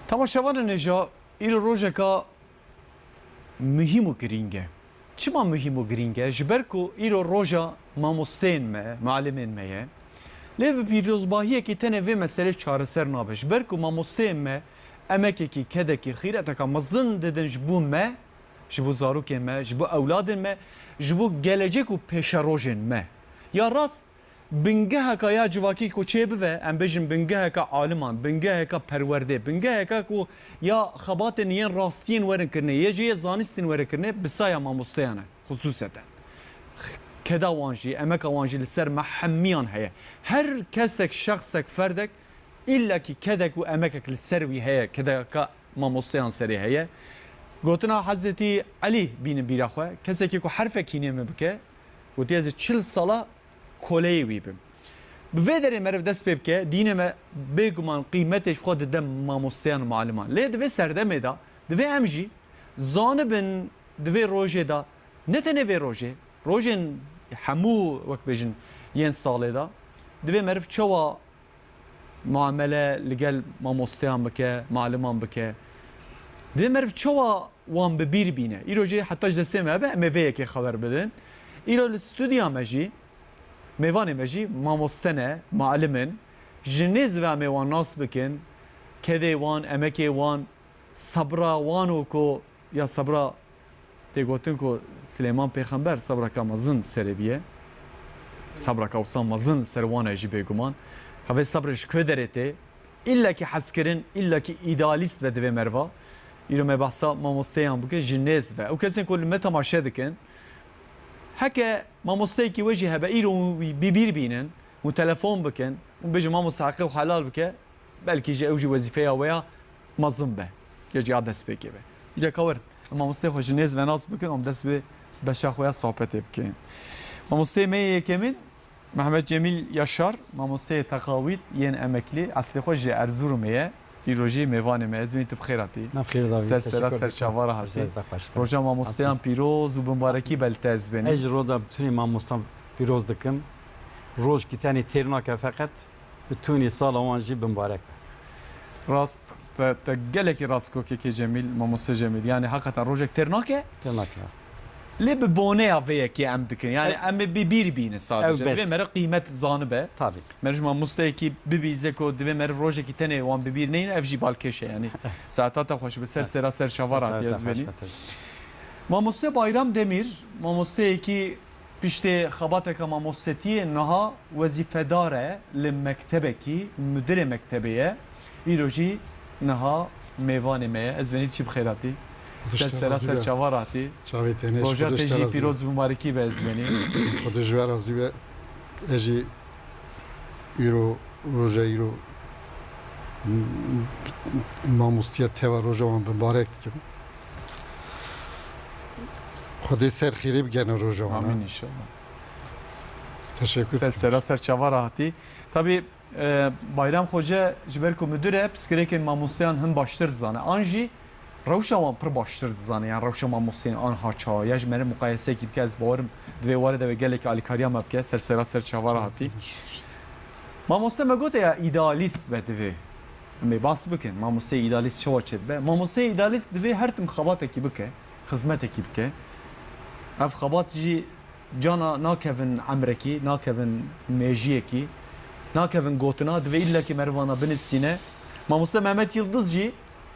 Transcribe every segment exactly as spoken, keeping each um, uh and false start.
Temaşevanên hêja, îro rojeka muhîm û girîng e. Çima muhîm û girîng e? Ji ber ku îro roja mamosteyên me, malimên me ye. Lê bi pîrozbahiyekî tenê vê meselê çareser nabe. Ji ber ku mamosteyên me emekekî, kedekî, xîreteka mezin didin ji bo me, ji bo zarokên me, ji bo ewladên me, ji bo gelecek û pêşerojên me. Ya rast, bingeheka ya civakî ku çêbive, em bêjin bingeheka aliman, bingeheka perwerdê, bingeheka ku ya xebatên yên rastiyên werin kirine, yê jî yê zanistên werin kirine, bi saya mamosteyan e, xusûseten. Keda wan jî, emeka wan jî li ser me hemiyan heye. Her kesek, şexsek, ferdek, îlla kî kedek û emekek li ser wî heye, kedeka mamosteyan serê heye. Gotina Hezretî Elî bînin bîra xwe, kesekî ku herfek hînê min bike, gotiye ez ê çil sala koleyê wî bim. Bi vê derê meriv dest pê bike, dînê me bêguman qîmetê ji xwe dide mamosteyan û maliman. Lê di vê serdemê de divê em jî zanibin di vê rojê de, ne tenê vê rojê, rojên hemû, wek bêjin, yên salê de, divê meriv çawa muamele li gel mamosteyan bike, maliman bike. Divê meriv çawa wan bi bîr bîne. Îro jî heta ji destê me hebe, em ê vê yekê xeber bidin. Îro li stûdya me jî, mêvanê me jî mamoste ne, malim in. Ji nêz ve em ê wan nas bikin. Kedê wan, emekê wan, sebra wan û ku ya sebra tê gotin ku Silêman Pêxember sebreka mezin serê biye. Sebreka wisa mezin ser wan e jî bêguman. Ka vê sebrê ji ku derê tê? Îlla ki hezkirin, îlla ki îdealîst ve divê meriva. Îro me behsa mamosteyan bike ji nêz ve. Ew kesên ku li me temaşe dikin, heke mamosteyekî we jî hebe, îro hûn wî bi bîr bînin, hûn telefon bikin, hûn bêjin mamoste heqê xwe helal bike, belkî jî ew jî wezîfeya we ya mezin be, ya jî ya destpêkê be. Îca ka werin, em mamosteyê xwe ji nêz ve nas bikin, em dest bi beşa xwe ya sohbetê bikin. Mamosteyê me yê yekemîn, Mehmet Cemîl Yaşar, mamosteyê teqawîd yên emeklî, eslê xwe ji Erzurumê ye. Îro jî mêvanê me, ez bînî tu bi xêr hatî. Nav xêr davî, Ser sera teşekkür ser ederim. Çava re hatî. Ser te xweş. Roja mamosteyan Hatî. Pîroz û bimbarekî be li te ez bênî. Ez ji roda bitunî mamostan pîroz dikim. Rojkî tenê têr nake feqet. Bi tunî sala wan jî bimbarek be. Rast, te, te gelekî rast got kekê Cemîl, mamoste Cemîl. Yani hakikaten rojek têr nake. Têr nake. Lê bi boneya vê yekê em dikin. Yani Ev- em ê bi bîr bînin sadece. Ev bes. Divê mere qîmet zanibe. Tabii. Mere ji mamosteyekî bibîze ku divê mere rojekî tenê wan bi bîr neyne, ev jî balkêş e yani. Saeta te xweş bi ser Evet. sera ser çava Saeta ratî ez xweş benî. be, tabii. Mamoste Bayram Demîr, mamosteyekî Piştê xebateke mamostetiyê niha wezîfedar e li mektebekî, mudirê mektebê ye. Îro jî niha mêvanê me ye. Ez benî çi bi xêr hatî. Ser sera ser çava ratî. Çavê tenê Roja te jî pîroz û mubarekî be ez benî. Xwedê ji we razî be. Ez jî îro, roja îro mamostiya teva roja wan bimbarek dikim. Xwedê ser xêrê bigene roja wan. Amîn inşallah. Teşekkür Ser sera ser çava rahatî. Tabii, e, Bayram Xoce ji ber ku müdür e, pirsgirêkên mamosteyan hin baştir dizane. An jî rewşa wan pir baştir dizane. Yani rewşa mamosteyan an ha çawa. Ya ji me re muqayesekî bike, ez bawerim divê were de wê gelek alîkariya me bike. Ser sera ser çava rahatî. Mamoste me gote ya, îdealîst be divê. Em ê bas bikin. Mamosteyê îdealîst çawa çêdibe? Mamosteyê îdealîst divê her tim xebatekî bike, xizmetekî bike. Ev xebat jî cana nakevin emrekî, nakevin mêjiyekî, nakevin gotina, divê îllekî merivana binivsîne. Mamoste Mehmet Yildiz jî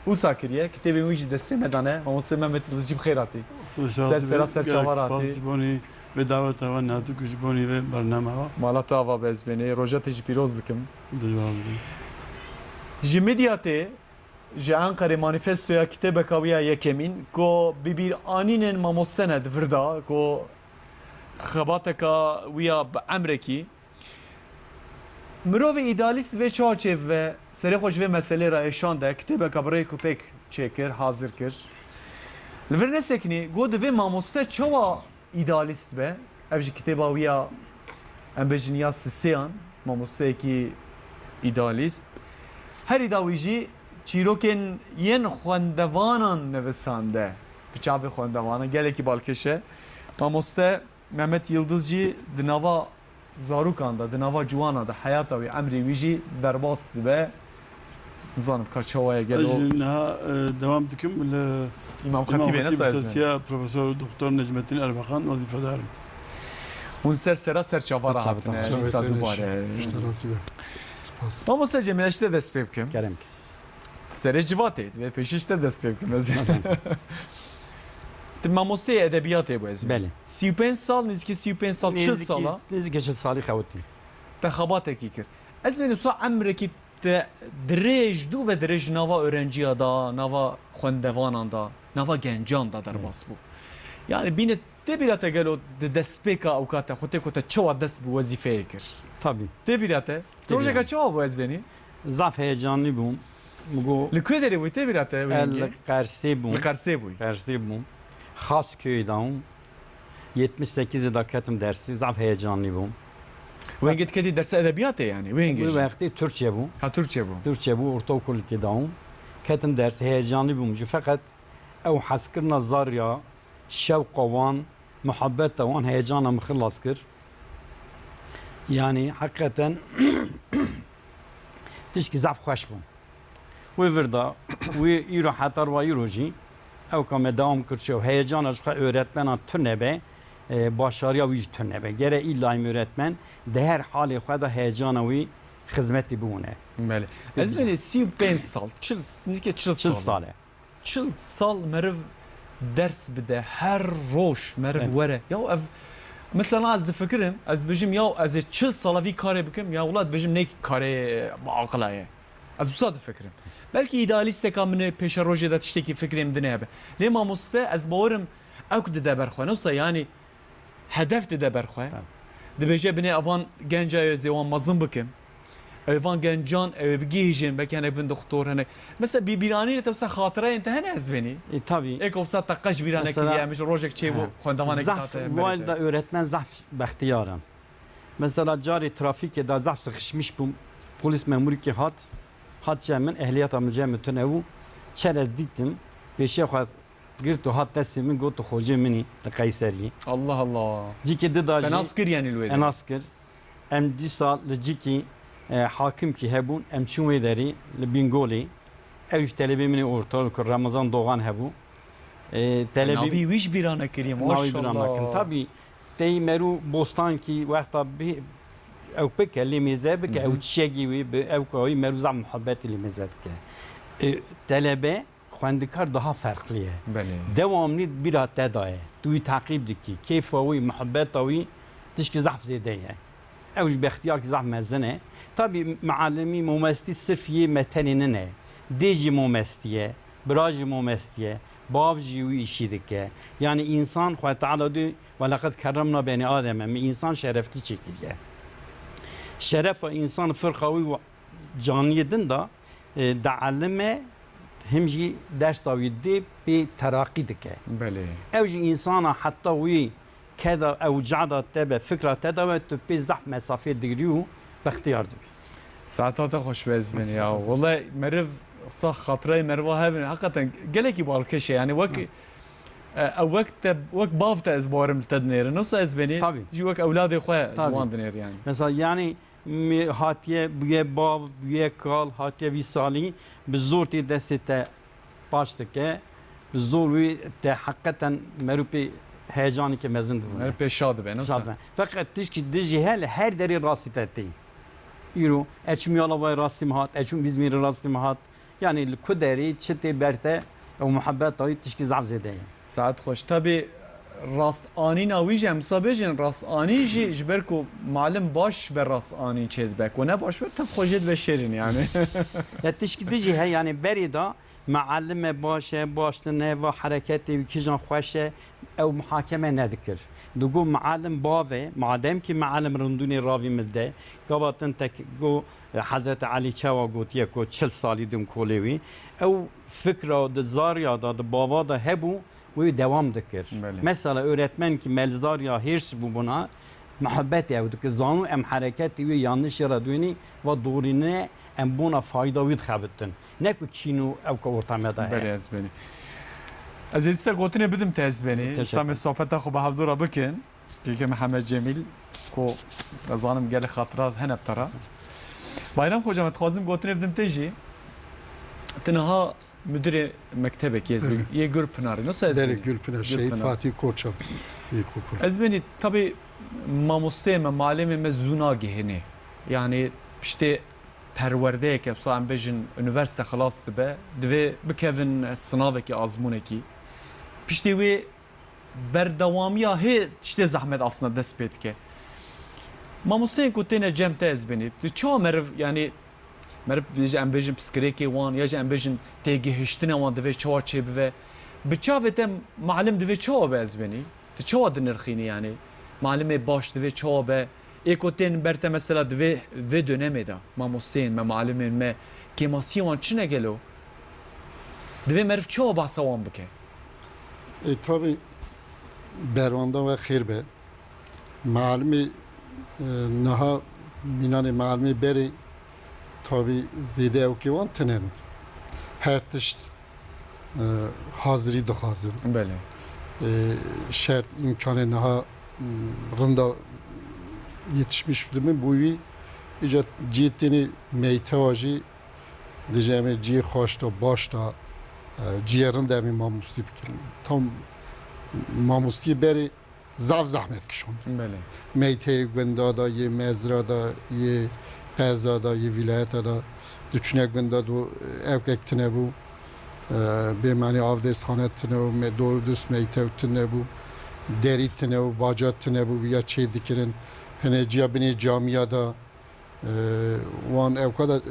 wisa kiriye. Kitêbên wî jî destê me dane. Mamoste Mehmet Yildiz jî bi xêr hatî. Ser sera ser çava ratî. Spas ji bonî vê daweta we nazik û ji bonî vê bername we. Mala te ava be ez benê. Roja te jî pîroz dikim. Ji Midyatê, ji Enqerê manîfestoya kitêbeka wî ya yekemîn, ku bibîranînên mamoste ne di vir de, ku xebateka wî ya bi emrekî. Mirovê îdealîst vê çawa çêbibe, serê xwe ji vê meselê re êşande, kitêbeka bi rêk û pêk çêkir, hazir kir. Li vir nesekinî, got divê mamoste çawa îdealîst be. Ev ji kitêba wî ya, em bêjin ya sisêyan, mamosteyekî îdealîst. Herî dawî jî çîrokên yên xwendevanan nivisande. Bi çavê xwendevanan gelekî balkêş e. Mamoste Mehmet Yildiz jî di nava zarokan de, di nava ciwanan de heyata wî, emrê wî jî derbas dibe. Nizanim ka çawa ye Ez gelo. jî niha, e, dewam dikim li Îmam Xetîbê ne Xetîb saz Sesiya Profesor Doktor Necmettin Erbakan wezîfedar im. Hûn ser sera ser çava Ser çava, hatine. tamam. Îsa Çavê dubare. Têrê. Ji te razî be. Spas. Mamoste Cemîl, ez ji te dest pê bikim. Kerem. Serê civatê, divê pêşî ji te dest pê bikim ez. Tu mamosteyê edebiyatê bû ez. Belê. Sî û pênc sal, nêzîkî sî û pênc sal, çil Nêzîkî, sala. nêzîkî çil salî xewitî. Te xebatekî kir. Ez bênim wisa emrekî te dirêj dû ve dirêj nava öğrenciya da, nava xwendevanan da, nava gencan da derbas bû. Yani bîne tê bîra te gelo di destpêka ewka te, xwe tê ku te çawa dest bi wezîfeyê kir? Tabii. Tê bîra te? Tê bîra Rojeka min. çawa bû ez bênî? Zaf heyecanlî bûm. Min got, Li ku derê bûyî tê bîra te wê E, hingê? li Qersê bûm. Li Qersê bûyî. Qersê bûm. Xasköy'de bûm. Yetmiş sekizê de ketim dersî. Zaf heyecanlî bûm. Wê hingê diketî dersa edebiyatê yani? Wê hingê Wê jî? wextê Türkçe bû. Ha, Türkçe bû. Türkçe bû, ortaokul ikê de bûm. Ketim dersî, heyecanlî bûm jî. Feqet ew hezkirina zarya, şewqa wan, muhabbeta wan heyecana min xilas kir. Yani heqîqeten tişkî zaf xweş bû. Wê vir de, wê îro heta va îro jî, ew ka me dewam kir çi, heyecana ji xwe öğretmena tune be, e, başariya wî jî tune be. Gere îlla em öğretmen di her halê xwe de heyecana wî xizmetî bûne. Belê. Tê Ez bîra. bênê sî û pênc sal, çil, nêzîkî çil Çil sal. sal e. Çil sal meriv ders bide, her roj meriv Evet. were. Ya ev, mesela ez difikirim, ez dibêjim, ya ez ê çil sala vî karê bikim, ya wela dibêjim, ne karê bi aqila ye. Ez wisa difikirim. Belkî îdealîsteka min ê pêşerojê de tiştekî fikrê min din hebe. Lê mamoste, ez bawerim, ew ku dide ber xwe. Ne wisa, yani, hedef dide ber xwe. Tabii. Dibêje, binê evan genca ez ê wan mezin bikim. Ew ê van gencan, ew ê bigihîjin, belkî hinek bin doktor, hinek. Mesela bî-, bîranînê te wisa xatireyên te hene ez bênî? E, tabii. Ê ku wisa te qeş bîra Mesela, nekiriye, em ji rojek çêbû, ha. xwendevanekî Zaf, tate, wal da öğretmen zaf bextiyar in. Mesela carê trafîkê de zaf sıkışmış bûm. Polis memurîkê hat, hat cem min, ehliyeta min cem min tune bû. Çer ez dîtim, pêşiya xwe girt û hat destê min, got, "Tu xocê min î li Qeyseriyê." Allah Allah. Cîkê di da jî Te nas kir, yani, li wê de? Nas kir. Em dîsa li cîkî, e, hakimkî hebûn, em çûn wê derî, li Bîngolê. Ew ji telebê min ê orta ku Remezan Doğan hebû. E, telebê Navî wî ji bîra nekiriye, Navî bîra maşallah. nakim. Tabî, tey merû Bostankî wexta bê-, ew bike, lê mêze bike, Hı hı. ew çiçegî wî bi ew kawî merû zaf muhabbetî lê mêze dike. E, telebe, xwendikar daha ferqlî ye. Belê. Dewamlî bîra te daye. Tu wî teqîb dikî. Kêfa wî, muhabbeta wî tişkî zaf zêde ye. Ew ji bextiyarkî zaf mezin e. Tabî, mealimî, momestî sirf yê me tenê nine. Dê jî momestî ye, bira jî momestî ye, bav jî wî îşî dike. Yani însan, Xwedê Teala dû, "Weleqed kerremna benî Adem", em însan şereflî çêkiriye. Şerefa însan firqa wî û caniyê din da, e, dielime, him jî dersa wî dê pê teraqî dike. Belê. Ew jî însana heta wî keda ew cada te be, fikra te de be, tu pê zaf mesafê digirî û bextiyar dibî. Saeta te xweş be ez bin ya. Wele meriv, wisa xatireyê meriva hebin. Hakikaten gelekî balkeş e. Yani wek, Ha. e, ew wek te, wek bav te ez bawerim li te dinêrin. Wisa ez benî Tabii. jî wek ewladê xwe Tabii. wan dinêr yani. Mesela yani mi hatiye bûye bav, bûye kal, hatiye vî salî, bi zor tê destê te paş dike, bi zor wî te heqeten merû pê heyecaneke mezin dibûne. Merû pê şa dibe, ne Şa wisa? dibe. Feqet tişkî dijî he li her derê rastî te tê. Îro, eçûm Yalovayê rastî min hat, eçûm Îzmîrê rastî min hat. Yani li ku derê çi tê ber te, ew muhabbeta wî tişkî zaf zêde ye. Saet xweş. Tabî rastanîna wî jî em wisa bêjin, rastanîn jî ji ber ku malim baş be rastanîn çêdibe. Ku ne baş be tev xwe jê dibe şêrîn yani. Ya tişkî dijî he yani berê da mealime baş e, baş tine, va hereketê wî kîjan xweş e, ew muhakeme nedikir. Digo mealim bav e, madem ki mealim rindûnê ravî min de, gava tin tek go, e, Hezreti Elî çawa gotiye ku çil salî dûm kolê wî, ew fikra di zarya da, di bava da hebû, wê dewam dikir. Belê. Mesela öğretmen ki me li zarya hêrs bûbûna, muhabbetê ew dikir. Zano em hereketê wê yanlişê re dûnî, va dorîne em bona fayda wî dixebitin. Ne ku kîn û ew ka orta me de heye. Belê ez benî. Ez ê dîsa gotinê bidim te ez benî. Teşekkür. Dîsa me sohbeta xwe bi hevdû re bikin. Kêkê Mihemed Cemîl, ku ez zanim gelek xatira hene bi te re. Bayram Xoca, me dixwazim gotinê bidim te jî. Ti niha müdirê mektebekî ez Evet. yê Gulpınarê. Nasıl ez Belê beni? Gülpınar, Şehit Gulpınar. Fatih Koçan ilkokul. Ez beni tabi mamosteyê me, malimê me zû nagihênê. Yani piştê perwerdeyeke, wisa em bêjin, unîversîte xilas dibe, divê bikevin sinavekî, azmûnekî. Piştê wê berdewamiya hê tiştê zehmet aslında dest pê dike. Mamosteyên ku têne cem te ez bênî, tu çawa meriv, yani meriv jî em bêjin piskirêkê wan, ya jî em bêjin têgihiştinê wan divê çawa çêbive? Bi çavê te malim divê çawa be ez bênî? Tu çawa dinirxînî yani? Malimê baş divê çawa be? Ê ku tên ber te mesela divê vê dönemê de mamosteyên me, malimên me, kêmasiyê wan çi ne gelo? Divê meriv çawa behsa wan bike? E, tabi berwanda we xêr be. Malimê, e, niha mînanê malimê berê tabi zêde ew kê wan tine ne. Her tişt e, hazirî dixwazin. Belê. E, şert, îmkanê niha, m, rinda yetişmiş dibin bo wî, îca cihê tenê meytewa jî dije em ê cihê xweş de, baş de, e, cihê rind em ê mamostî bikin. Tam mamostî berê zaf zehmet kişand. Belê. Meyteyê gunda da, yê mezra da, yê qeza da, yê vîlayeta da diçûne gunda do ewkek tine bû. E, bê manî avdêsxane tine bû, me doğru dürüst meytew tine bû, derî tine bû, baca tine bû, viya çê dikirin. Hene ciya binê camiya da, e, wan ewka da, e,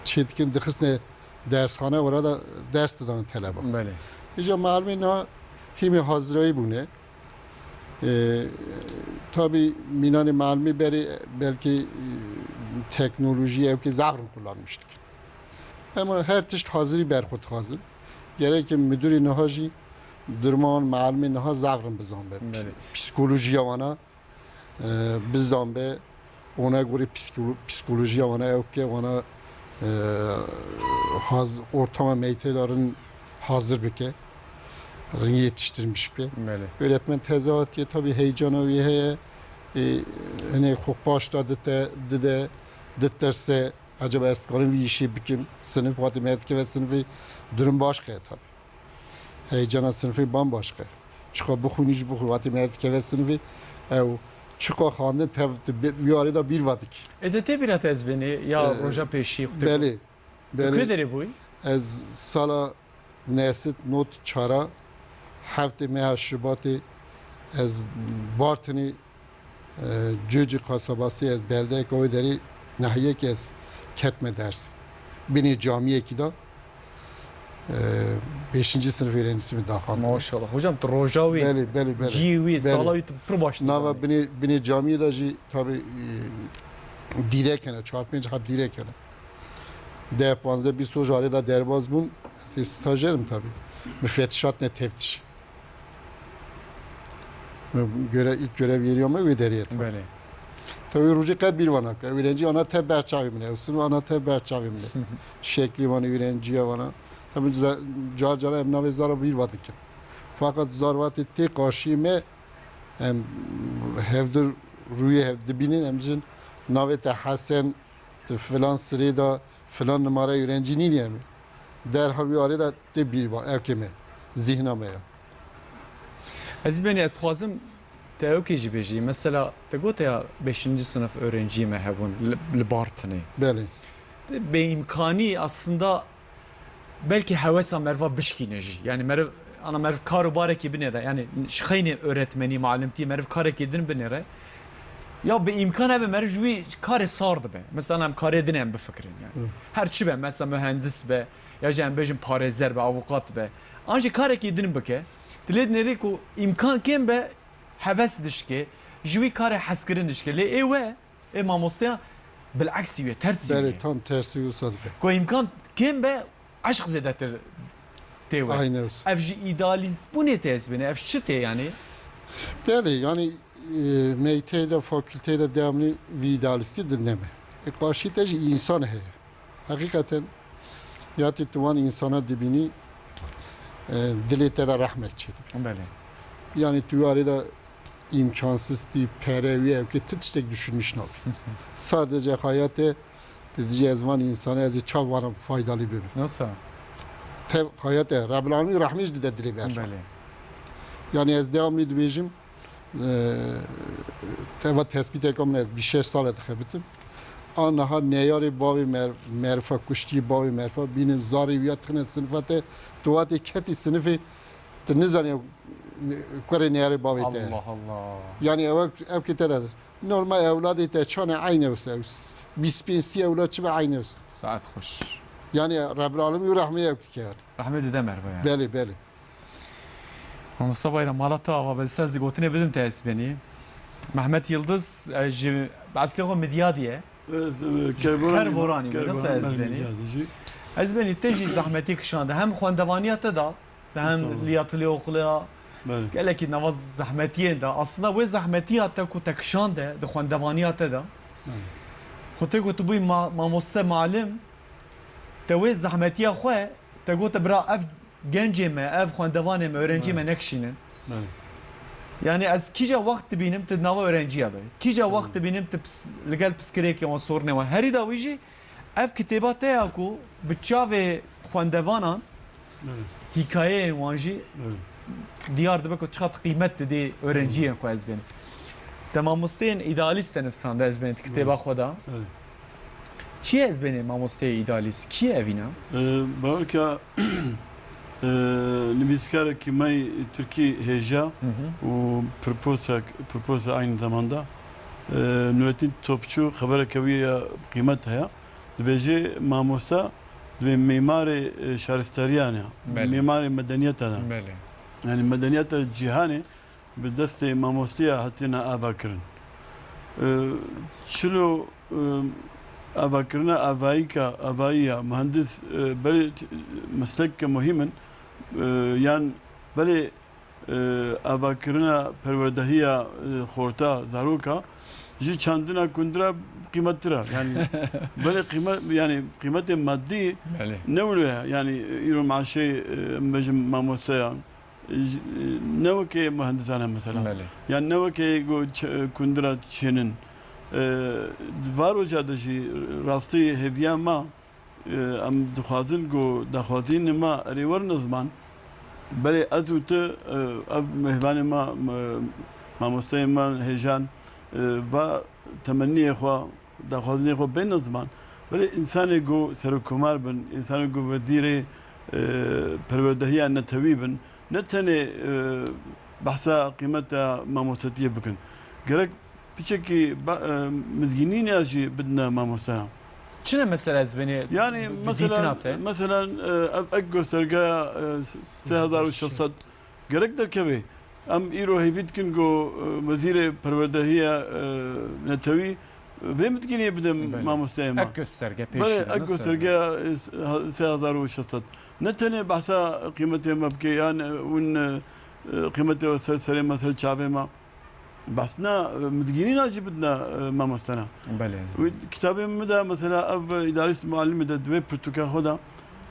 çê dikin, dixistine dersxane, orada ders didan teleba. Belê. Îca malimê niha hîmê hazirayî bûne. E, tabi mînanê malimê berê belkî, e, teknolojî ewkê zaf rin kullanmış dikin. Ama her tişt hazirî berxwe dixwazin. Gerek müdürê niha jî duruma wan malimê niha zaf rin bizan be. Belê. Psîkolojiya wana e, bizan be, ona göre psiko-, psikolojiya wana ew ke wana, e, haz-, ortama meytê de rin hazir bike, rin yetiştirmiş be. Belê. Öğretmen teze hatiye tabi heyecana wî heye, e, hene xwe paş da dite, dide, ditirse, acaba ez dikarim vî işê bikim, sinif, wextê me dikeve sinifê durum başqa ye tabi. Heyecana sinifê bambaşqa. Çiqa bixwînî jî bixwî, wextê me dikeve sinifê, ew çiqa xwendin tev, wî arê de bîr ve dikî. Ê, te tê bîra te ez bênî, ya Ee, roja pêşî xwe tê belê, belê. Ku derê bûyî? Ez sala nesit not çara, heftê meha Şubatê ez Bartinê E, Cûcî qasabasî, ez beldeyeke wê derê, nahiyekî ez ketme ders. Binê camiyekî de, e, beşinci sınıf öğrencisi mi daxandine. Maşallah. Hocam, tu roja wî, Belê, belê, belê. ciyê wî, Belê. sala wî tu pir baş Nava dizanî. binê, binê camiyê de jî tabi, e, dîrek hene, çar pênc heb dîrek hene. Deh, panzdeh, bîst roj arê de derbaz bûn. Ez ê stajyer im tabi. Müfettişat ne teftiş. Göre-, ilk görev yeri ama wê derê ye. Belê. Tabi rojê qet bîr ve nake. Ew öğrenci ana tev ber çavê min e. Ew sınıf ana tev ber çavê min e. Şeklî wana, öğrenciya wana. Tabi ca-, car cara em navê zara bîr ve dikin. Fakat zar wextê tê qarşiyê me, em hevdir rûyê hev dibînin, em dijin navê te Hesen, tu filan sirê de, filan numara öğrenci nînî em ê. Derhal wî arê de tê bîr ve, ewkê me, zihna me ya. Ez bênî, ez dixwazim te ewkê jî bêjî. Mesela, te gote ya beşinci sınıf öğrenciyê me hebûn li, li Bartinê. Belê. Bêîmkanî aslında belkî hewesa meriva bişkîne jî. Yani meriv, ana meriv kar û barekî binêre. Yani ji xeynê öğretmenî, malimtî meriv karekî din binêre. Ya bi îmkan hebe meriv ji wî karê sar dibe. Mesela em karê din em bifikirin yani. Hı. Her çi be, mesela mühendis be, ya jî em bêjin parêzer be, avukat be. An jî karekî din bike. Dilê dinêrî ku îmkan kêm be, heves dişke, ji wî karê hezkirin dişke. Lê ê we, ê mamosteya bileksî wê, tersî Belê, wê. tam tersî wisa dibe. Ku îmkan kêm be, eşq zêdetir tê we. Aynen. Ev ji îdealîstbûnê tê ez bêne, ev çi tê yani? Belê, yani, e, meyteyê de, fakülteyê de devamlı vî îdealîstî dinleme. E, qarşî te jî însan heye. Heqîqeten, ya tu wan însana dibînî, e, dilê te de rehmek çêdibe. Belê. Yani tu arê de îmkansiztî, pere wî ew ke tu tiştek düşünmüş nabî. Sadece hayatê Didijî ez van însanê ez ê çav vana faydalı bibim. Nasıl? Tev xayete, Rebbil Alemîn rehmê jî dide dilê berfa. Belê. Yani ez devamlı dibêjim, e, teva tespîteka min ez bîst şeş sal e dixebitim. Aniha neyarê bavê mer-, merifa, kuştî bavê merifa, bînin zarê wî ya tixine sinifa te, tu watê ketî sinifê, tu nizanî ew kurê neyarê bavê te ye. Allah Allah. Yani ew, ew kê te de, normal ewladê te çane eynî wisa, bîst pênc sî ewlad çi be eynî wisa. Saet xweş. Yani Rebbil Alemîn û rehmê ew kike yani. Rehmê dide merifa yani. Belê, belê. Mamosta Bayram, mala te ava be, ser ez gotinê bidim te ezbenî. Mehmet Yıldız, e, ji eslê xwe Midyadî ye. Ez, e, Kerboranî, Kerboranî me, nasıl Kerboran, ez ben benî? Midyadî jî. Ez benî te jî zehmetî kişande. Hem xwendevaniya te da, te hem Sağ ol. Liya tu lê oxuliya Belê. Gelekî nava zehmetiyên da. Aslında wê zehmetiya te ku te kişande di xwendevaniya te da. Belê. Xwe tê ku tu bûyî ma-, mamoste, malim, te wê zehmetiya xwe, te gote bira ev gencê me, ev xwendevanê me, öğrencî me Belê. Nekişînin. Belê. Yani ez kîja wext dibînim tu di nava öğrenciya be. Kîja Belê. Wext dibînim tu pis-, li gel piskirêkê wan, sorunê wan. Herî dawî jî ev kitêba te ya ku bi çavê xwendevanan Belê. Hîkayeyên wan jî Belê. Diyar dibe ku çiqas qîmet didê öğrenciyên xwe ez bên. Te mamosteyên idealîst te nivîsande ez bên kitêba Belê. Xwe da. Belê. Çi ye ez bênê mamosteyê îdealîst? Kî ye evîna? E, bawerka, e, nivîskarekî me yî Tirkî hêja Hı hı. Û pirposek, pirpos e aynî zamanda. E, Nurettin Topçu, xebereke wî ya qîmet heye. Dibêje mamosta, dibê mîmarê, e, şaristariyan e. Belê. Mîmarê medeniyeta de. Belê. Yani medeniyeta cîhanê bi destê mamostiya hatine avakirin. E, çilo, e, avakirina avayîka, avayî ya, muhendis, e, belê t-, meslek ke muhîm in, e, yan belê, e, avakirina perwerdehiya, e, xorta, zaroka, ji çandina kundira qîmettir e. Yani belê qîmet, yani qîmetê madî Belê. Ne wilo ye. Yani îro maaşê, e, em bêjin mamosteyan, e, ne wekê muhendisan e mesela. Belê. Yani ne wekê go ç-, kundira çênin. E, di van roja de jî rastî hêviya me, e, em dixwazin ku daxwazînê me erê werin ziman. Belê ez û tu, e, ev mêvanê me, me, mamosteyê me hêjan, e, va temenniyê xwe, daxwazinê xwe bêne ziman. Belê însanê ku serokkomar bin, însanê ku wezîrê, e, perwerdehiya netewî bin, ne tenê, e, behsa qîmeta mamostatiyê bikin. Gerek piçekî ba-, e, mizgînî ya jî bidine mamosteyan. Çi ne mesela ez benê Yani bi-, bi mesela, dîtina te? Mesela, e, ev ek göstergeya, e, sê hezar û şeş sed gerek derkeve. Em îro hêvî dikin ku, e, wezîrê perwerdehiya, e, netewî, e, vê mizgîniyê bide Belê. Mamosteyê me. Ek gösterge Belê, pêşî de, ek nasıl? Göstergeya, e, s-, ha-, sê hezar û şeş sed. Ne tenê behsa qîmetê me bike, yan, e, hûn, e, e, qîmetê we ser serê me, ser çavê me. Behsna, e, mizgînîna jî bidine, e, mamostena. Belê, ez Wî kitabê min de mesela ev, e, îdarîst muallimê de di wê pirtûka xwe de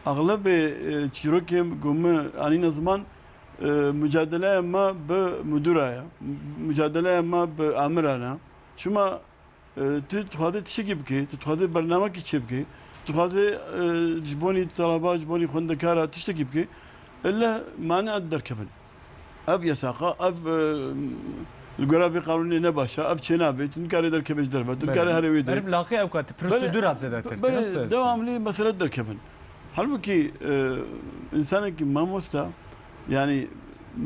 exlebê, e, çîrokê ku min anîne ziman, e, mucadeleya me bi mudura ye. Mucadeleya me bi amiran e. Çima E, tu dixwazî tiştekî bikî, tu dixwazî bernamekî çêbikî, tu dixwazî, e, ji bonî talaba, ji bonî xwendekara tiştekî bikî, elle mane derkevin. Ev yesaqa, ev, e, li gora vê qanûnê ne baş e, ev çênabe, tu nikarî derkevê ji derve, tu nikarî Belê. Herê wê derê. Meriv laqê ew kat, Belê, prosedura zêdetir, belê, nasıl? Devamlı mesele derkevin. Halbûkî, e, însanekî mamosta, yanî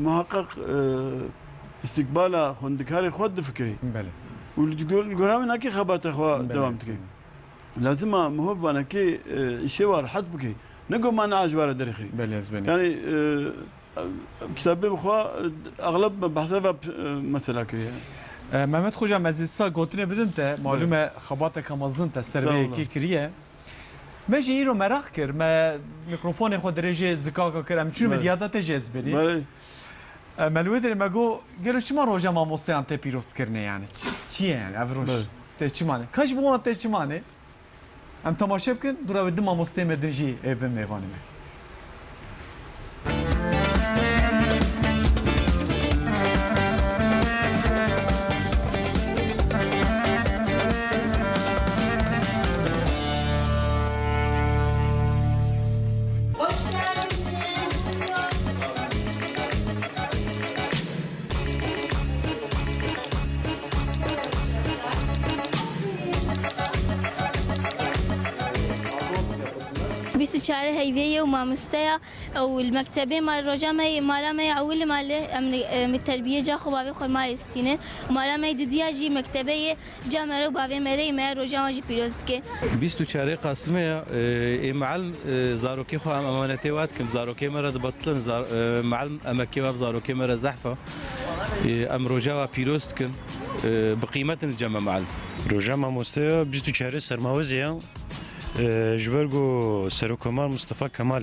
muheqeq, e, îstîqbala xwendekarê xwe difikirî. Belê. Û li gor-, li gora wê nakê xebata xwe Belê, dewam ez dike. Lazim e miho vanekê, e, îşê wa rehet bike. Ne ku mane ji wa re derêxê. Belê, ez benî. Yanî, e, kitabê xwe, e, exleb me behsa ve, e, mesela kiriye. E, Mehmet Xoca, ez ê sa gotinê bidim te. Malûm e, Belê. Xebateke mezin te ser vê Estağfurullah. Yekê kiriye. Me jî îro meraq kir, me mîkrofonê xwe dirêjê zikaka kir, em çûn Belê. Midyada te jî ez benî. Belê. E, me li wê derê me got, gelo çima roja mamosteyan tê pîrozkirinê yani? Çi, çi ye yani ev roj? Belê. Tê çima ne? Ka ji bo wan tê çima ne? Em temaşe bikin, dûra wê du mamosteyê me din jî ê bin mêvanê me. Çare heyvê ye û mamoste ya. Ew li mektebê ma roja me yê, mala me yê ewil malê, em, em terbiyê ca xwe bavê xwe ma yê stîne. Mala me yê didiya jî mektebe yê, ca me re û bavê me re yê, me ya roja wan jî pîroz dike. Bîst û çarê Qasimê ya, e, ê meelm, e, zarokê xwe em emanetê wa dikin, zarokê me re dibetilin, zar-, e, meelm emekê wa bi zarokê me re zehf e. E, em roja wa pîroz dikin, e, bi qîmet in li cem me meelm. Roja mamoste ya bîst û çarê Sermawezê ya. E, ji ber ku Serokkomar Mustafa Kemal,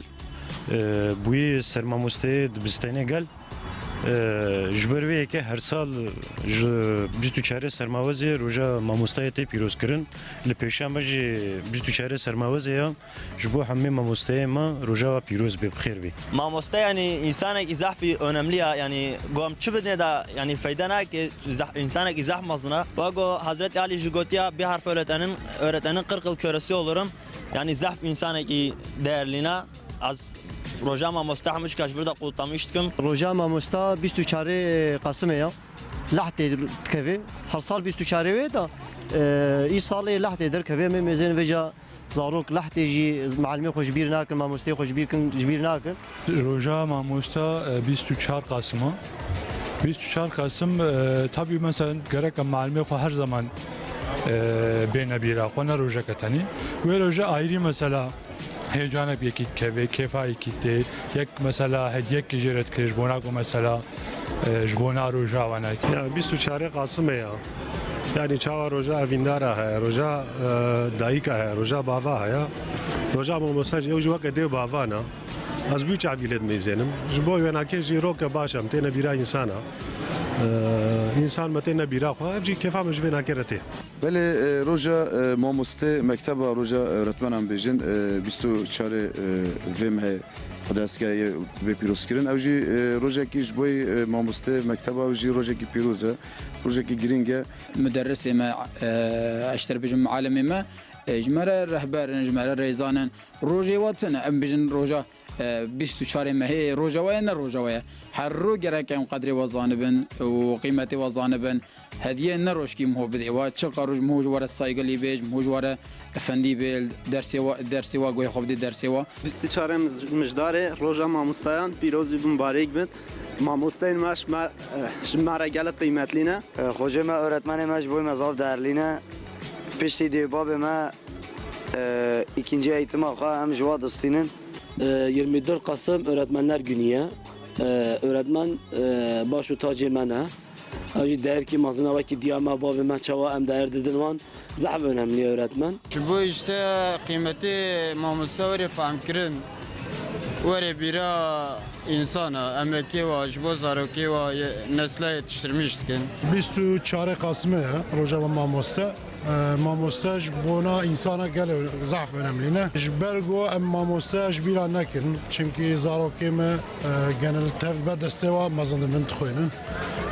e, bûyî sermamosteyê dibistêne gel, e, ji ber vê yekê her sal ji bîst û çarê Sermawezê roja mamostayê tê pîrozkirin. Li pêşiya me jî bîst û çarê Sermawezê ya, ji bo hemî mamosteyê me roja we pîroz bê, bi xêr bê. Mamoste, yanî, însanekî zehfî önemli ya, yanî, ku em çi bidinê de, yanî, feyde nake, zeh-, însanekî zehf mezin e. Wek ku Hazreti Alî jî gotiya, "Bir harf öğretenin, öğretenin kırk yıl kölesi olurum." Yanî zehf însanekî değerlî ne. Ez roja mamoste hemû çika ji vir de kutlamış dikim. Roja mamosta bîst û çarê Qasimê ya. Lehtê dikeve. Her sal bîst û çarê wê de, e, îsalê lehtê derkeve. Em ê mêzên vêca zarok lehtê jî, meelmê xwe ji bîr nakin, mamosteyê xwe ji bîr kin, ji bîr nakin. Roja mamosta, e, bîst û çar Qasim e. Bîst û çar Qasim, e, tabî mesela gerek em meelmê xwe her zaman, e, bêne bîra xwe, ne rojeke tenê. Wê roje ayrî mesela heyecanek yekî dikeve, kêfa yekî tê, yek mesela hediyek jê re dikire ji bona ku mesela, e, ji bona roja we ne. Ya bîst û çarê Qasimê ya. Yanî çawa roja evîndara heye, roja, e, dayika heye, roja bava heye. Roja mamosta jî ew jî weke dê û bava ne. Ez bû çavî lê dimeyzênim. Ji bo wênakê jî roke baş e, em têne bîra însan e. E, însan me têne bîra xwe, ev jî kêfa me ji vênakê re tê. Belê, e, roja, e, mamoste mekteba, roja öğretmen em bêjin, e, bîst û çarê, e, vê mehê Xwedê hezkeye bê pîrozkirin. Ew jî, e, rojekî ji bo, e, mamoste mekteba, ew jî rojekî pîroz e, rojekî girîng e. Muderrisê me, e, ez dê bêjim mualimê me, e, ji me re rehber in, ji me re rêzan in. Rojê we tune, em bêjin roja, e, bîst û çarê mehê roja we ye, ne roja we ye. Her roj gerek em qedrê we zanibin û qîmetê we zanibin. Hediye ne rojkî miho bidê we, çiqa roj miho ji we re saygilî bê, ji miho ji we re efendî bê, dersê we, dersê we guhê xwe bidê dersê we. Bîst û çarê mij-, mijdarê roja mamostayan pîroz û bimbarêk bin. Mamosteyên me ji me, ji me re gelek qîmetlî ne. Xocê me, öğretmenê me ji bo me zaf değerlî ne. Piştî dê babê me, e, îkincî eğitima xwe em ji wa distînin. E, yirmi dört Kasım Öğretmenler Günü ye. E, öğretmen, e, baş û tacê me ne. Ew jî değerkî mezin e, wekî diya me, bavê me, çawa em değer didin wan. Zehf önemli ye öğretmen. Ji bo işte qîmetê mamoste were fehmkirin, were bîra însana, emekê wa ji bo zarokê wa ye-, nesle yetiştirmiş dikin. Bîst û çarê Qasimê ye, roja mamoste. E, mamoste ji bona însana gelek zehf önemlî ne. Ji ber ku em mamoste ji bîra nekin, çimkî zarokê me, e, genel tev ber destê wa mezin dibin, dixwînin.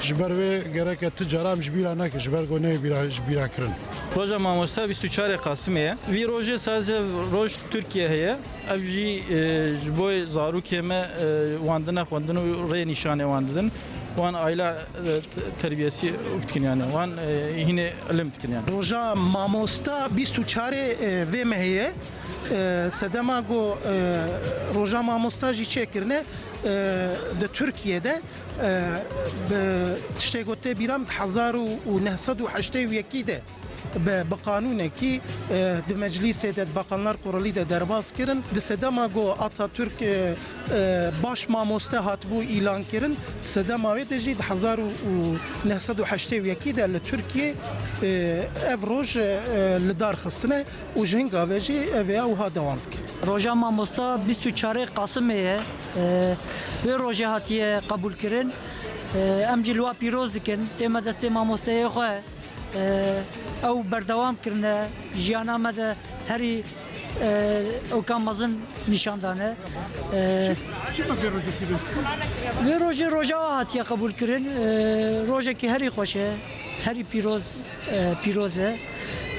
Ji ber wê gereke ti cara em ji bîra nekin, ji ber ku neyê bîra, ji bîra kirin. Roja mamoste bîst û çarê Qasimê ye. Vî rojê sadece roj Tirkiye heye. Ev jî, e, ji bo zarokê me, e, wan dine xwendin û rê nîşanê wan didin. Wan aile, e, t-, terbiyesî dikin yani. Wan, e, hînê ilim dikin yani. Roja mamosta bîst û çarê, e, vê mehê ye. E, sedema ku, e, roja mamosta jî çêkirine, e, di Tirkiye de, e, bi tiştê ku tê bîra min, di hezar û neh sed û heştê û yekî de bi, bi qanûnekî, e, di meclîsê de, di Bakanlar Kurulî de derbas kirin. Di sedema ku Atatürk, e, e, baş mamoste hatibû îlan kirin, di sedema wê de jî di hezar û neh sed û heştê û yekî de li Tirkiyê, e, ev roj, e, li dar xistine û ji hinga ve jî ev ê wiha dewam dike. Roja mamosta bîst û çarê Qasimê ye. E, wê rojê hatiye qebûlkirin. E, em jî li wa pîroz dikin. Tê me destê mamosteyê xwe. E, ew berdewam kirine, jiyana me de herî, e, ewka mezin nîşan dane. E, Çima vê rojê pîroz dikin? Vê rojê roja we hatiye qebûl kirin. E, rojekî herî xweş e, herî pîroz, e, pîroz e.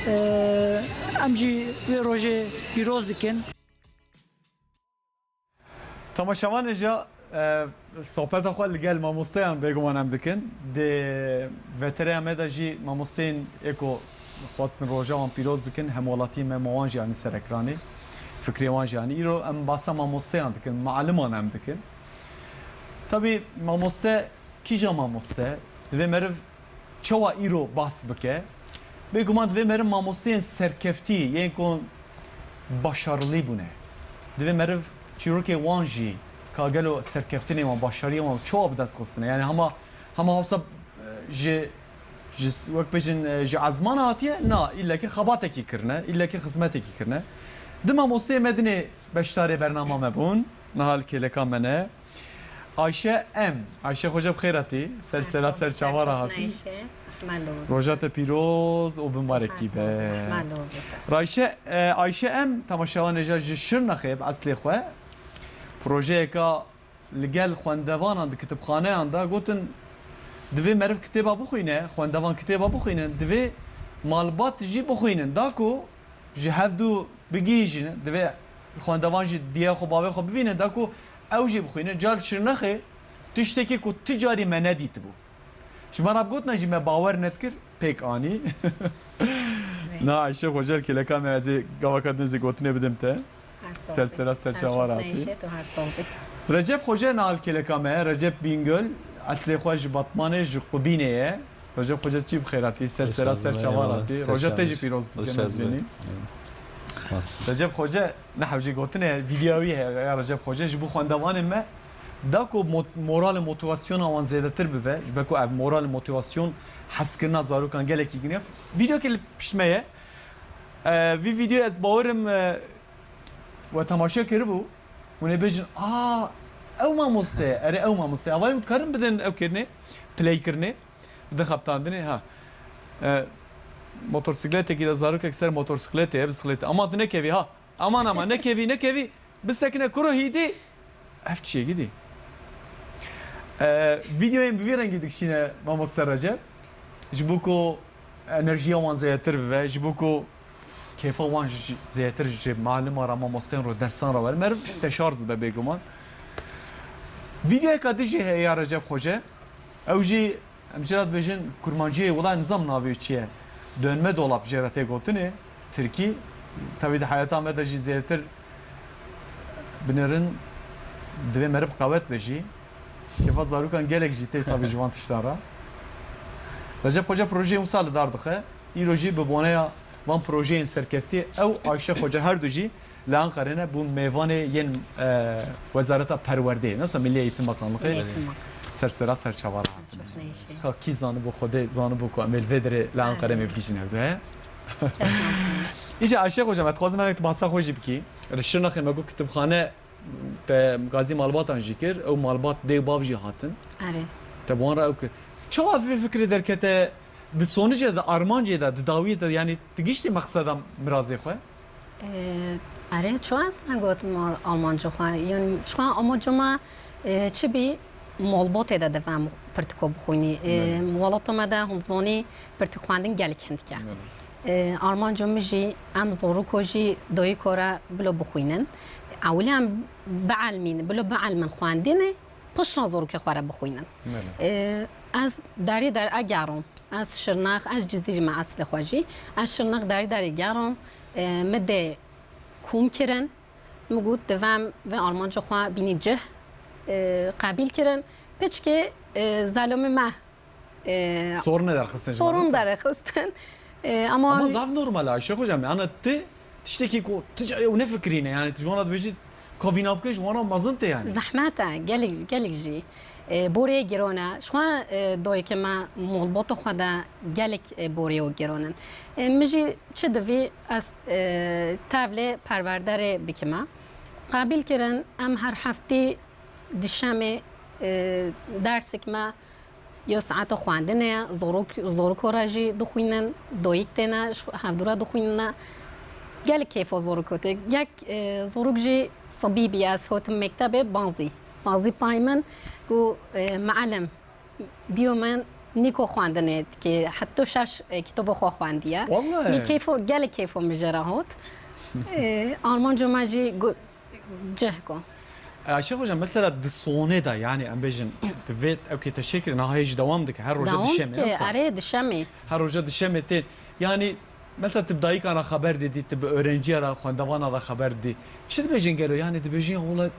E, em jî vê rojê pîroz dikin. Temaşevanê jî, e, sohbeta xwe li gel mamosteyan bêguman em dikin. Di vetereya me de jî mamosteyên ê ku xwestin roja wan pîroz bikin, hemwelatiyê me, me wan jî anî ser ekranê. fikrê wan jî. Yanî îro em basa mamosteyan dikin, maliman em dikin. Tabî mamoste, kîja mamoste? Divê meriv çawa îro bas bike? Bêguman divê meriv mamosteyên serkeftî, yên ku başarılî bûne. Divê meriv çîrokê wan jî, ka gelo serkeftinê wan, başariyê wan çawa bi dest xistine? Yanî hema, hema hewsa, e, ji, ji, wek bêjin, e, ji ezmana hatiye? Na, îllekî xebatekî kirine, îllekî xizmetekî kirine. Di mamosteyê me dinê beşdarê bernama me bûn, niha li kêleka me ne. Ayşe M. Ayşe, xoce bi xêr hatî. Ser sera ser çava re hatî. Roja te pîroz û bi mibarekî be. Ayşe, e, Ayşe M. temaşevanê ji Şirnexê bi eslê xwe. Projeyeka li gel xwendevanan di kitibxaneyan de gotin, divê meriv kitêba bixwîne, xwendevan kitêba bixwînin, divê malbat jî bixwînin. Da ku ji hevdu bigihîjin, divê xwendevan jî diya xwe bavê xwe bivînin, da ku ew jî bixwînin. Car Şirnexê tiştekî ku tu carî me nedîtibû. Ji me re bigotina jî me bawer nedikir, pêk anî. Na Ayşe Xoce li kêleka me, ez ê gavaka din zî gotinê bidim te. Ser sera ser çava re hatî. Recep Xoce niha li kêleka me, Recep Bingöl, eslê xwe ji Batmanê, ji Qubînê ye. Recep Xoce, çî bi xêr hatî, ser sera ser çava re hatî. Roja te jî pîroz dikim ez bînî. Spas. Recep Xoce, ne hewcê gotinê, vîdyoya wî heye ya Recep Xoce, ji bo xwendevanên me, da ku mo-, moral û motivasyona wan zêdetir bibe, ji ber ku ev moral û motivasyon, hezkirina zarokan gelekî giring e. Vîdyokê li pişt me ye. E, vî vîdyoyê ez bawerim, e, we temaşe kiribû, hûn ê bêjin, "A, ew mamoste ye, erê ew mamoste ye." Hevalên min dikarin bidin ew kirinê, play kirinê, bidin xebitandinê, ha. E, motosikletekî de zarokek ser motosikletê ye, bisiklete. Ama tu nekevî, ha. Aman, aman, nekevî, nekevî. Bisekine kuro hîdî. Ev çi ye gidî? E, vîdyoyên bi vî rengî dikişîne mamoste Recep. Ji bo ku enerjiya wan zêdetir bibe, ji bo ku kêfa wan jî zêdetir ji malima re, mamosteyên re, dersan re were. Meriv deşarj dibe bêguman. Vîdyoyeka din jî heye ya Recep Xoce. Ew jî, em jê re dibêjin, kurmanciyê, wela nizam navê çi ye. Dönme dolap jê re tê gotinê, tirkî. Tevî di heyata me de jî zêdetir binêrin, divê meriv qewet be jî. Kêfa zarokan gelek jî tê tabî ji van tiştan re. Recep Xoce projeyê wisa li dar dixe. Îro jî bi boneya van projeyên serkeftî ew Ayşe Xoce her du jî li Anqerê ne, bûn mêvanê yên, e, Wezareta Perwerdeyê, ne, Milli Eğitim Bakanlığı. Milli Eğitim Bakanlığı. Ser sera ser çava re hatine. Çok değişik. Ka kî zanibû, Xwedê zanibû ku em ê li vê derê li Anqerê me bigihîjin hevdu, he? Îca Ayşe Xoce, me dixwazim hinek tu bahsa xwe jî bikî. Li Şirnexê me got kitibxane, te gazî malbatan jî kir, ew malbat dê û bav jî hatin. Erê. Te bi wan re ew kir. Çawa vê fikrê derkete, di sonicê de, armancê de, di dawiyê de, yanî tu giştî meqseda mirazê xwe? Ee, erê, çawa ez negotim Al-, Almanca xwe. Yanî, çawa amaca me, e, çi bî, malbatê de divem pirtiko bixwînî. Ee, welata me de hûn dizanî pirtik xwendin gelek hindik e. Ee, armanca min jî em zoriko jî dayiko re bilo bixwînin. Ewilî em bielmîn, bilo bielmin xwendinê, piştre zorikê xwe re bixwînin. Ee, ez derî der egerim. Ez Şirnex, ez Cizîrî me eslê xwe jî. Ez Şirnex derî derê gerim. Ee, min dê kom kirin. Min got, divem vê armanca xwe bînî cih, e, qebîl kirin. Piçkê, e, zelamê me, e, sorun derxistin ji me, sorun derxistin. E, ama, ama zaf normal e, Ayşe Xoce, me, ana ti tiştekî ku ti carê ew nefikirîne, yanî tu ji wan re dibêjî, ka vîna bike ji wan re mezin tê yanî. Zehmet e, gelek, gelek jî. E, borê giran e. Ji xwe, e, dayikê me malbata xwe de gelek, e, borê û giran in. E, min jî çi divî ez, e, tevlê perwerderê bikime. Qebîl kirin, em her heftê dişemê, e, dersik me ya saeta xwendinê ye, zorok, zoriko re jî dixwînin, doyik têne, ji hevdû re dixwînine. Gelek kêfa zoriko tê. Yek, e, zorok jî sibî bî, ez hotim mektebê, bazî. Bazî pay min got, e, "Meelim, diyo min nîko xwendinê dikê, heta şeş, e, kitabo xwe xwendiye." Wallahî. Min kêfo, gelek kêfo min jê re hot. E, armanco me jî got, cih got. E, Ayşe Xoce, mesela di sonê de, yanî em bêjin, di vê ew kê te şekil, niha hê jî dewam dike, her roja dişemê, dike, erê, dişemê. Her roja dişemê tê. Yanî Mesela tu bi dayikan re xeber didî, tu bi öğrenciya re, xwendevana re xeber didî. Çi dibêjin gelo? Yani dibêjin ya wela, e,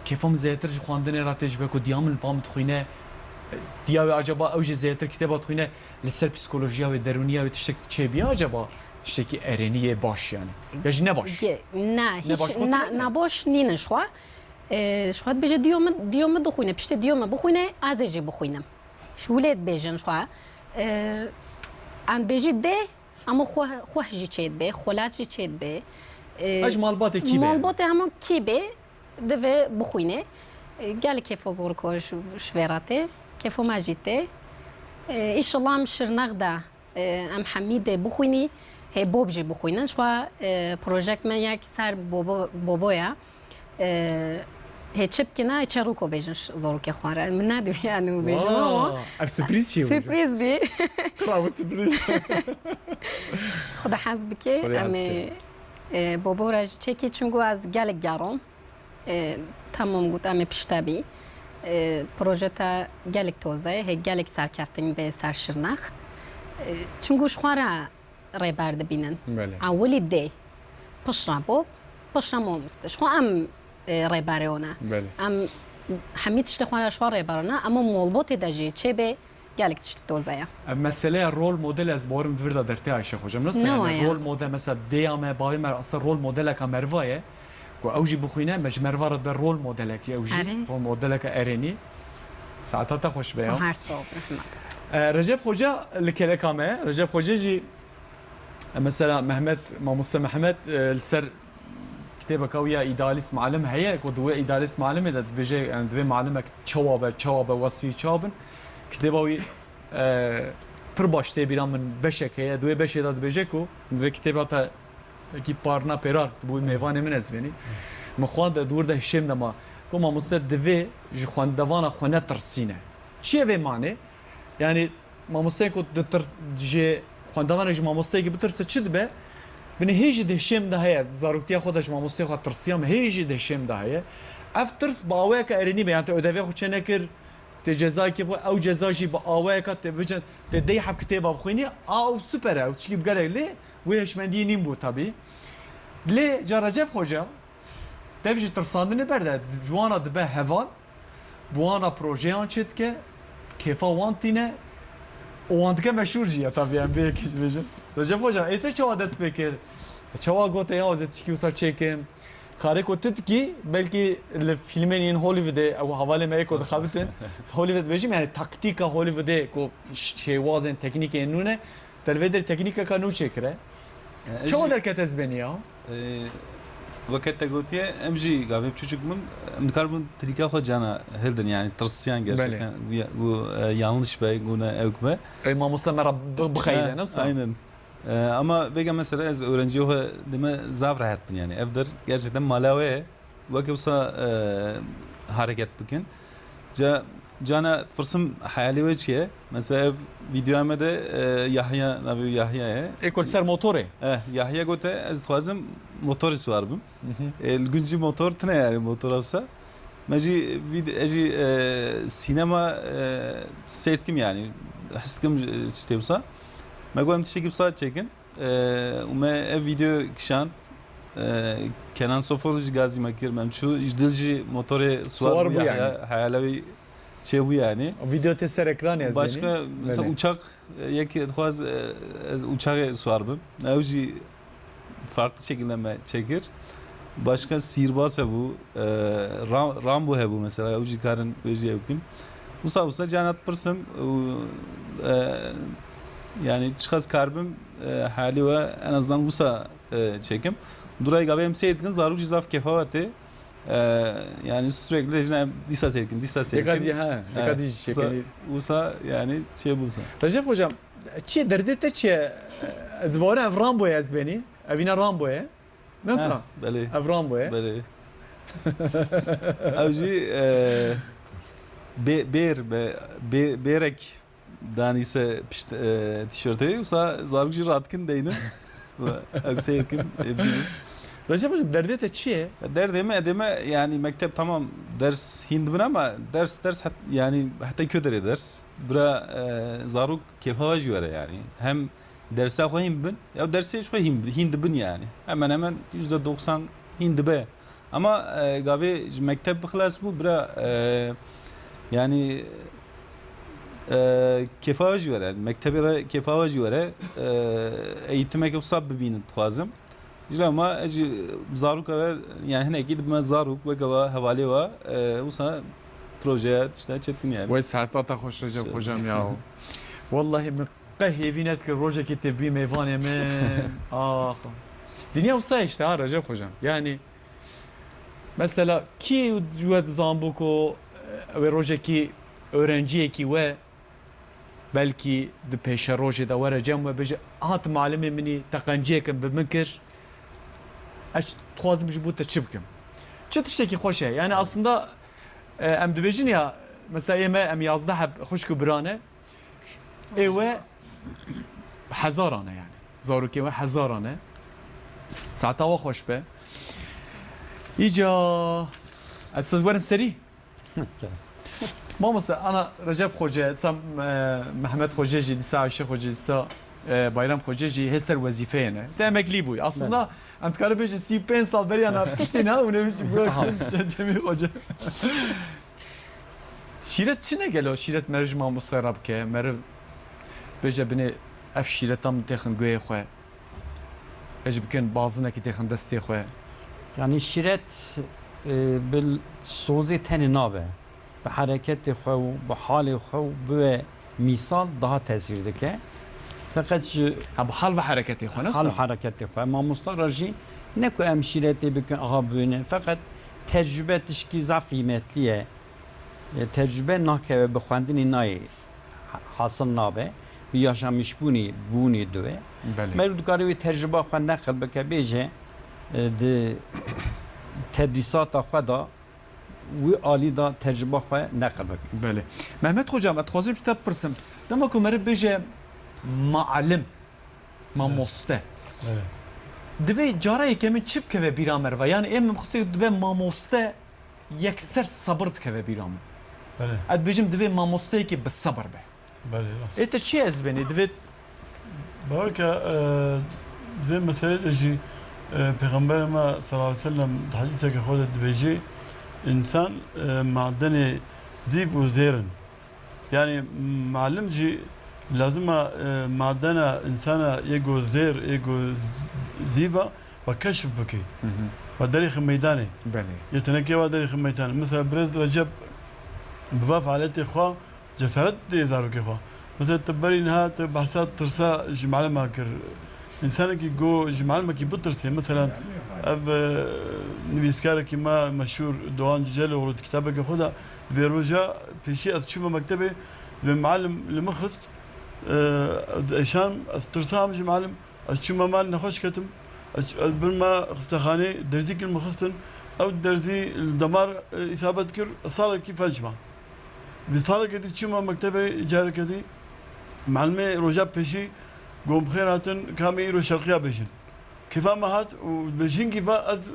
kêfa min zêdetir ji xwendinê re tê ji ber ku diya min li ba min dixwîne. E, diya wê acaba ew jî zêdetir kitêba dixwîne, li ser psikolojiya wê, derûniya wê tiştek çêbiye acaba? Tiştekî erênî yê baş yani. Ya jî ne baş. Ge-, ne, Ne hiç baş gotinê na-, ne? Naboş nînin ji xwe. E, ji xwe dibêje diyo min, diyo min dixwîne, piştê diyo min bixwîne, ez ê jî bixwînim. Ji wî lê dibêjin ji xwe. E, em dibêjî dê, ama xwe, xweh jî çêdibe, xwelat jî çêdibe. E, Ev ji malbatê kî be? Malbatê hema kî be, divê bixwîne. E, gelek kêfo zor ku ji, ji vê re tê. Kêfo me jî tê. E, îşillah em Şirnex de, e, em hemî dê bixwînî, hê Bob jî bixwînin. Ji xwe, e, projek me yek ser Bobo, Bobo ye. E, hê çi bikine, hê çerûko bêjin ş-, zorokê xwe re. Min nedî yani û bêjim ama. Ev sürpriz çi ye? Sürpriz bî. Bravo, sürpriz. Xuda hez bike. Xuda hez Em ê, bike. E, Bobo re jî çekî, çunku ez gelek gerom. E, tamam got, em ê pişte bî. E, proje te gelek toze ye, hê gelek serkeftin bê ser Şirnex. E, çunku ji xwe re rêber dibînin. Belê. Ewilî dê, piştre bo, piştre mamoste. Ji xwe em, e, rêberê wan e. Belê. Em hemî tiştê xwe re ji xwe rêber wan e, ema malbatê de jî çêbê gelek tişt toze ye. Ev meseleya rol model ez bawerim di vir de dertê Ayşe Xoca. Min Ne yani waye? Rol model mesela dêya me, bavê me aslında rol modeleka meriva ye. Ku ew jî bixwîne, me ji meriva re dibe rol modelekî, ew jî Erê. Rol modeleka erênî. Saeta te xweş be ya. Her sağ ol, Mehmet. E, Recep Xoca li keleka me, Recep Xoca jî, e, mesela Mehmet, mamoste Mehmet, e, li ser kitêbeka wî ya Îdealîst Malim heye, ku di wê Îdealîst Malimê de dibêje, yani divê malimek çawa be, çawa be, wesfî çawa bin. Kitêba wî, e, pir baş tê bîra min beşek heye, di wê beşê de dibêje ku min vê kitêba te Wekî parna pêrar, tu bûyî mêvanê min ez benî. Min xwend di wir de hişêm de ma. Ku mamoste divê ji xwendevana xwe netirsîne. Çi ye vê manê? Yani mamosteyê ku ditir-, ji xwendevanê ji mamosteyekî bitirse çi dibe? Binê hê jî di hişêm de heye. Zaroktiya xwe de ji mamosteyê xwe tirsiya me. Hê jî di hişêm de heye. Ev tirs bi awayeke erênî be. Yani te ödevê xwe çênekir, tê cezayekê bixwe, ew ceza jî bi awayeka tê bicin, tê dey heb kitêba bixwînî, a ew super e, ew tişkî bi gelek lê wê hişmendiyê nîn bû tabî. Lê ca Recep Xoca, dev ji tirsandinê berde, ji wan re dibe heval, bi wan re projeyan çêdike, kêfa wan tîne û wan dike meşhûr jî ye tabî, em vê yekê jî bêjin. Recep Xoca, ê te çawa dest pê kir? Çawa gote ya ez ê tişkî wisa çêkim? Karê ku tu dikî, belkî li fîlmên yên Hollywoodê, ew hevalê me yê ku dixebitin, Hollywood bêjim, yani taktîka Hollywoodê ku ş-, şêwazên teknîkên nû ne, te li vê derê teknîkeka nû çêkire. E, ez Çawa jî, derkete zibênî ya? E, weke te gotiye, em jî gavê piçûçik bûn, em dikaribûn trîka xwe cana hildin, yani tirsiyan Belê. Gerçekten, bu, bu, e, yanlış be, gune ewk be. Ey mamoste me re bi-, bixeyde, Ha, ne wisa? Aynen. E, ama vêga mesela ez öğrenciya xwe dime zaf rehet bin yani. Ev der gerçekten mala we ye. Weke wisa, e, hareket bikin. Ca, cana pirsim heyalê we çi ye? Mesela ev videoya me de, e, Yahya, navê wî Yahya ye. Ê ku li ser motorê? Eh, Yahya gote, ez dixwazim motorê siwar bim. Mhm. E, li gund jî motor tine yani, motora wisa. Me jî vîd-, e jî, e, sînema, e, seyr dikim yani. Hez dikim, e, tiştê wisa. Me got em tiştekî wisa çêkin. E, û me ev video kişand. E, Kenan Sofoğlu jî gazî me kir. Me em çû ji dil jî motorê siwar Siwar bû bû yani. Heyala, heyala wî çêbû yani. O video tê ser ekranê ez Başka, benî. Mesela Belê. Uçak, e, yek dixwaz, e, ez uçaxê siwar bim. Ew jî farklı şekilde me çekir. Başka sihirbaz hebû, e, Ra-, Rambo hebû mesela, ew jî karin wê jî ew bikin. Wisa wisa cana dipirsim û, e, yani çiqas karbim, e, heyalê we en azından wisa, e, çekim. Durayê gavê em seyr dikin, zarok jî zaf kêfa we tê. E, yani sürekli dêjin em dîsa seyr dikin, dîsa seyr Dikkat dikin. Dî-, ha, dikkat Evet, dî-, wisa, çekin. Wisa yani çê bû wisa. Recep hocam, çi ye, derdê te çi ye? Ez bawer em Rambo ye ez benî. Evîna Rambo ye. Nasıl? Ha, belê. Ev Rambo ye. Belê. Ew jî, e, bê-, bêr be, bê-, bêrek danîse pişt, e, tişörtê, wisa zarok jî radikin deynin. Ew seyirkin, e, bînin. Recep hocam, derdê te çi ye? Derdê me, derdê me, yani mektep tamam ders hîn dibin ama ders, ders het-, yani heta kö derê ders. Bira, e, zarok kêfa jî were yani. Hem Dersa xwe hîn bibin. Ya dersê ji xwe hîn, hîn dibin yani. Hemen hemen yüzde doksan hîn dibe. Ama, e, gavê ji mekteb bi xilas bû, bira, e, yani, e, kêfa we jî were. Mektebê re kêfa we jî were. E, eğitimeke wisa bibînin dixwazim. Ji lewma ez ji zaroka re, yani hinekî dibime zarok, weke wa, hevalê wa, e, wisa projeya tişta çetin yani. Wey saeta te xweş Recep hocam ya. Wallahî min qe hêvî nedikir rojekê tê bî mêvanê min. Ax. Dinya wisa işte ha Recep hocam. Yani mesela kî ji we dizanbû ku, e, wê rojekî öğrenciyekî we belkî di pêşerojê de were cem we bêje, "Aha tu malimê min î, te qenciyeke bi min kir. Ez dixwazim ji bo te çi bikim?" Çi tiştekî xweş e. Yani aslında, e, em dibêjin ya, mesela ê me em yazdeh heb xwişk û bira ne. Ê we hezaran e yani. Zarokê we hezaran e. Saeta we xweş be. Îca ez siz werim serî. Mamoste, ana Recep Xoce, dîsa, e, Mehmet Xoce jî, dîsa Ayşe Xoce, dîsa, e, Bayram Xoce jî hê ser wezîfeyê ne. Te emeklî bûy. Aslında Belê. Em dikare bêjin sî û pênc sal beriya na piştî ne, hûn ê bêjin, Aha. Cemîl Xoce. Şîret çi ne gelo? Şîret meriv ji mamoste re bike, meriv bêje binê ev şîreta min têxin guhê xwe. Ez jî bikin bazinekî têxin destê xwe. Yanî şîret, e, bi sozê tenê nabe. Bi hereketê xwe û bi halê xwe û bibe mîsal daha tesîr dike. Feqet ji Ha, bi hal ve hereketê xwe, ne hal û wisa? Hereketê xwe. Mamosta re jî ne ku em şîretê bikin, aha bibîne. Feqet tecrube tişkî zaf qîmetlî ye. E, tecrube nakeve bi xwendinê nayê ha-, hasil nabe. Bi yaşamişbûnê, bûnê dibe. Belê. Meriv dikare wê tecrüba xwe neqil bike, bêje, e, di tedrîsata xwe de wî alî de tecrüba xwe neqil bike. Belê. Mehmet Hocam, ez dixwazim ji te bipirsim. Dema ku meriv bêje muallim, mamoste. Evet. Divê cara yekemîn çi bikeve bîra meriva? Yani ê min xwestê dibe mamoste yekser sebir dikeve bîra min. Belê. Ez dibêjim divê mamosteyekî bi sebir be. Belê, rast. Ê te çi ez benî? Divê Bawer ke, e, divê meselê de jî, e, Pêxemberê me sallallahu aleyhi ve sellem di hedîseke xwe de dibêjê, însan, e, madenê zîv û zêr in. Yani, malim jî lazima, e, madena însana yê go zêr, yê go z-, zîv a, ve keşf bike. Hı hı. Ve derêxê meydanê. Belê. Yê tenekê ve derêxê meydanê. Mesela, birêz Recep bi va faaliyetê xwe cesaret dê zarokê xwe. Mesela, tu berî niha tu behsa tirsa ji malima kir. Însanekî go ji malimekî bitirsê. Mesela, ev, e, nivîskarekî me meşhûr Doğan Cüceloğlu di kitabeke xwe de dibê roja pêşî ez çûme mektebê, dibê malim li min xist, e, ez eşan, ez tirsam ji malim, ez çûme mal nexweş ketim, ez, ez birme xistexanê, derzî kir min xistin, ew derzî li demar, e, îsabet kir, salekî felc ma. Bi salekê dî çûma mektebê, careke dî malimê roja pêşî got, "Bi xêr hatin, ka em ê îro şerqiya bêjin." Kêfa me hat û bi jingî va ez, e,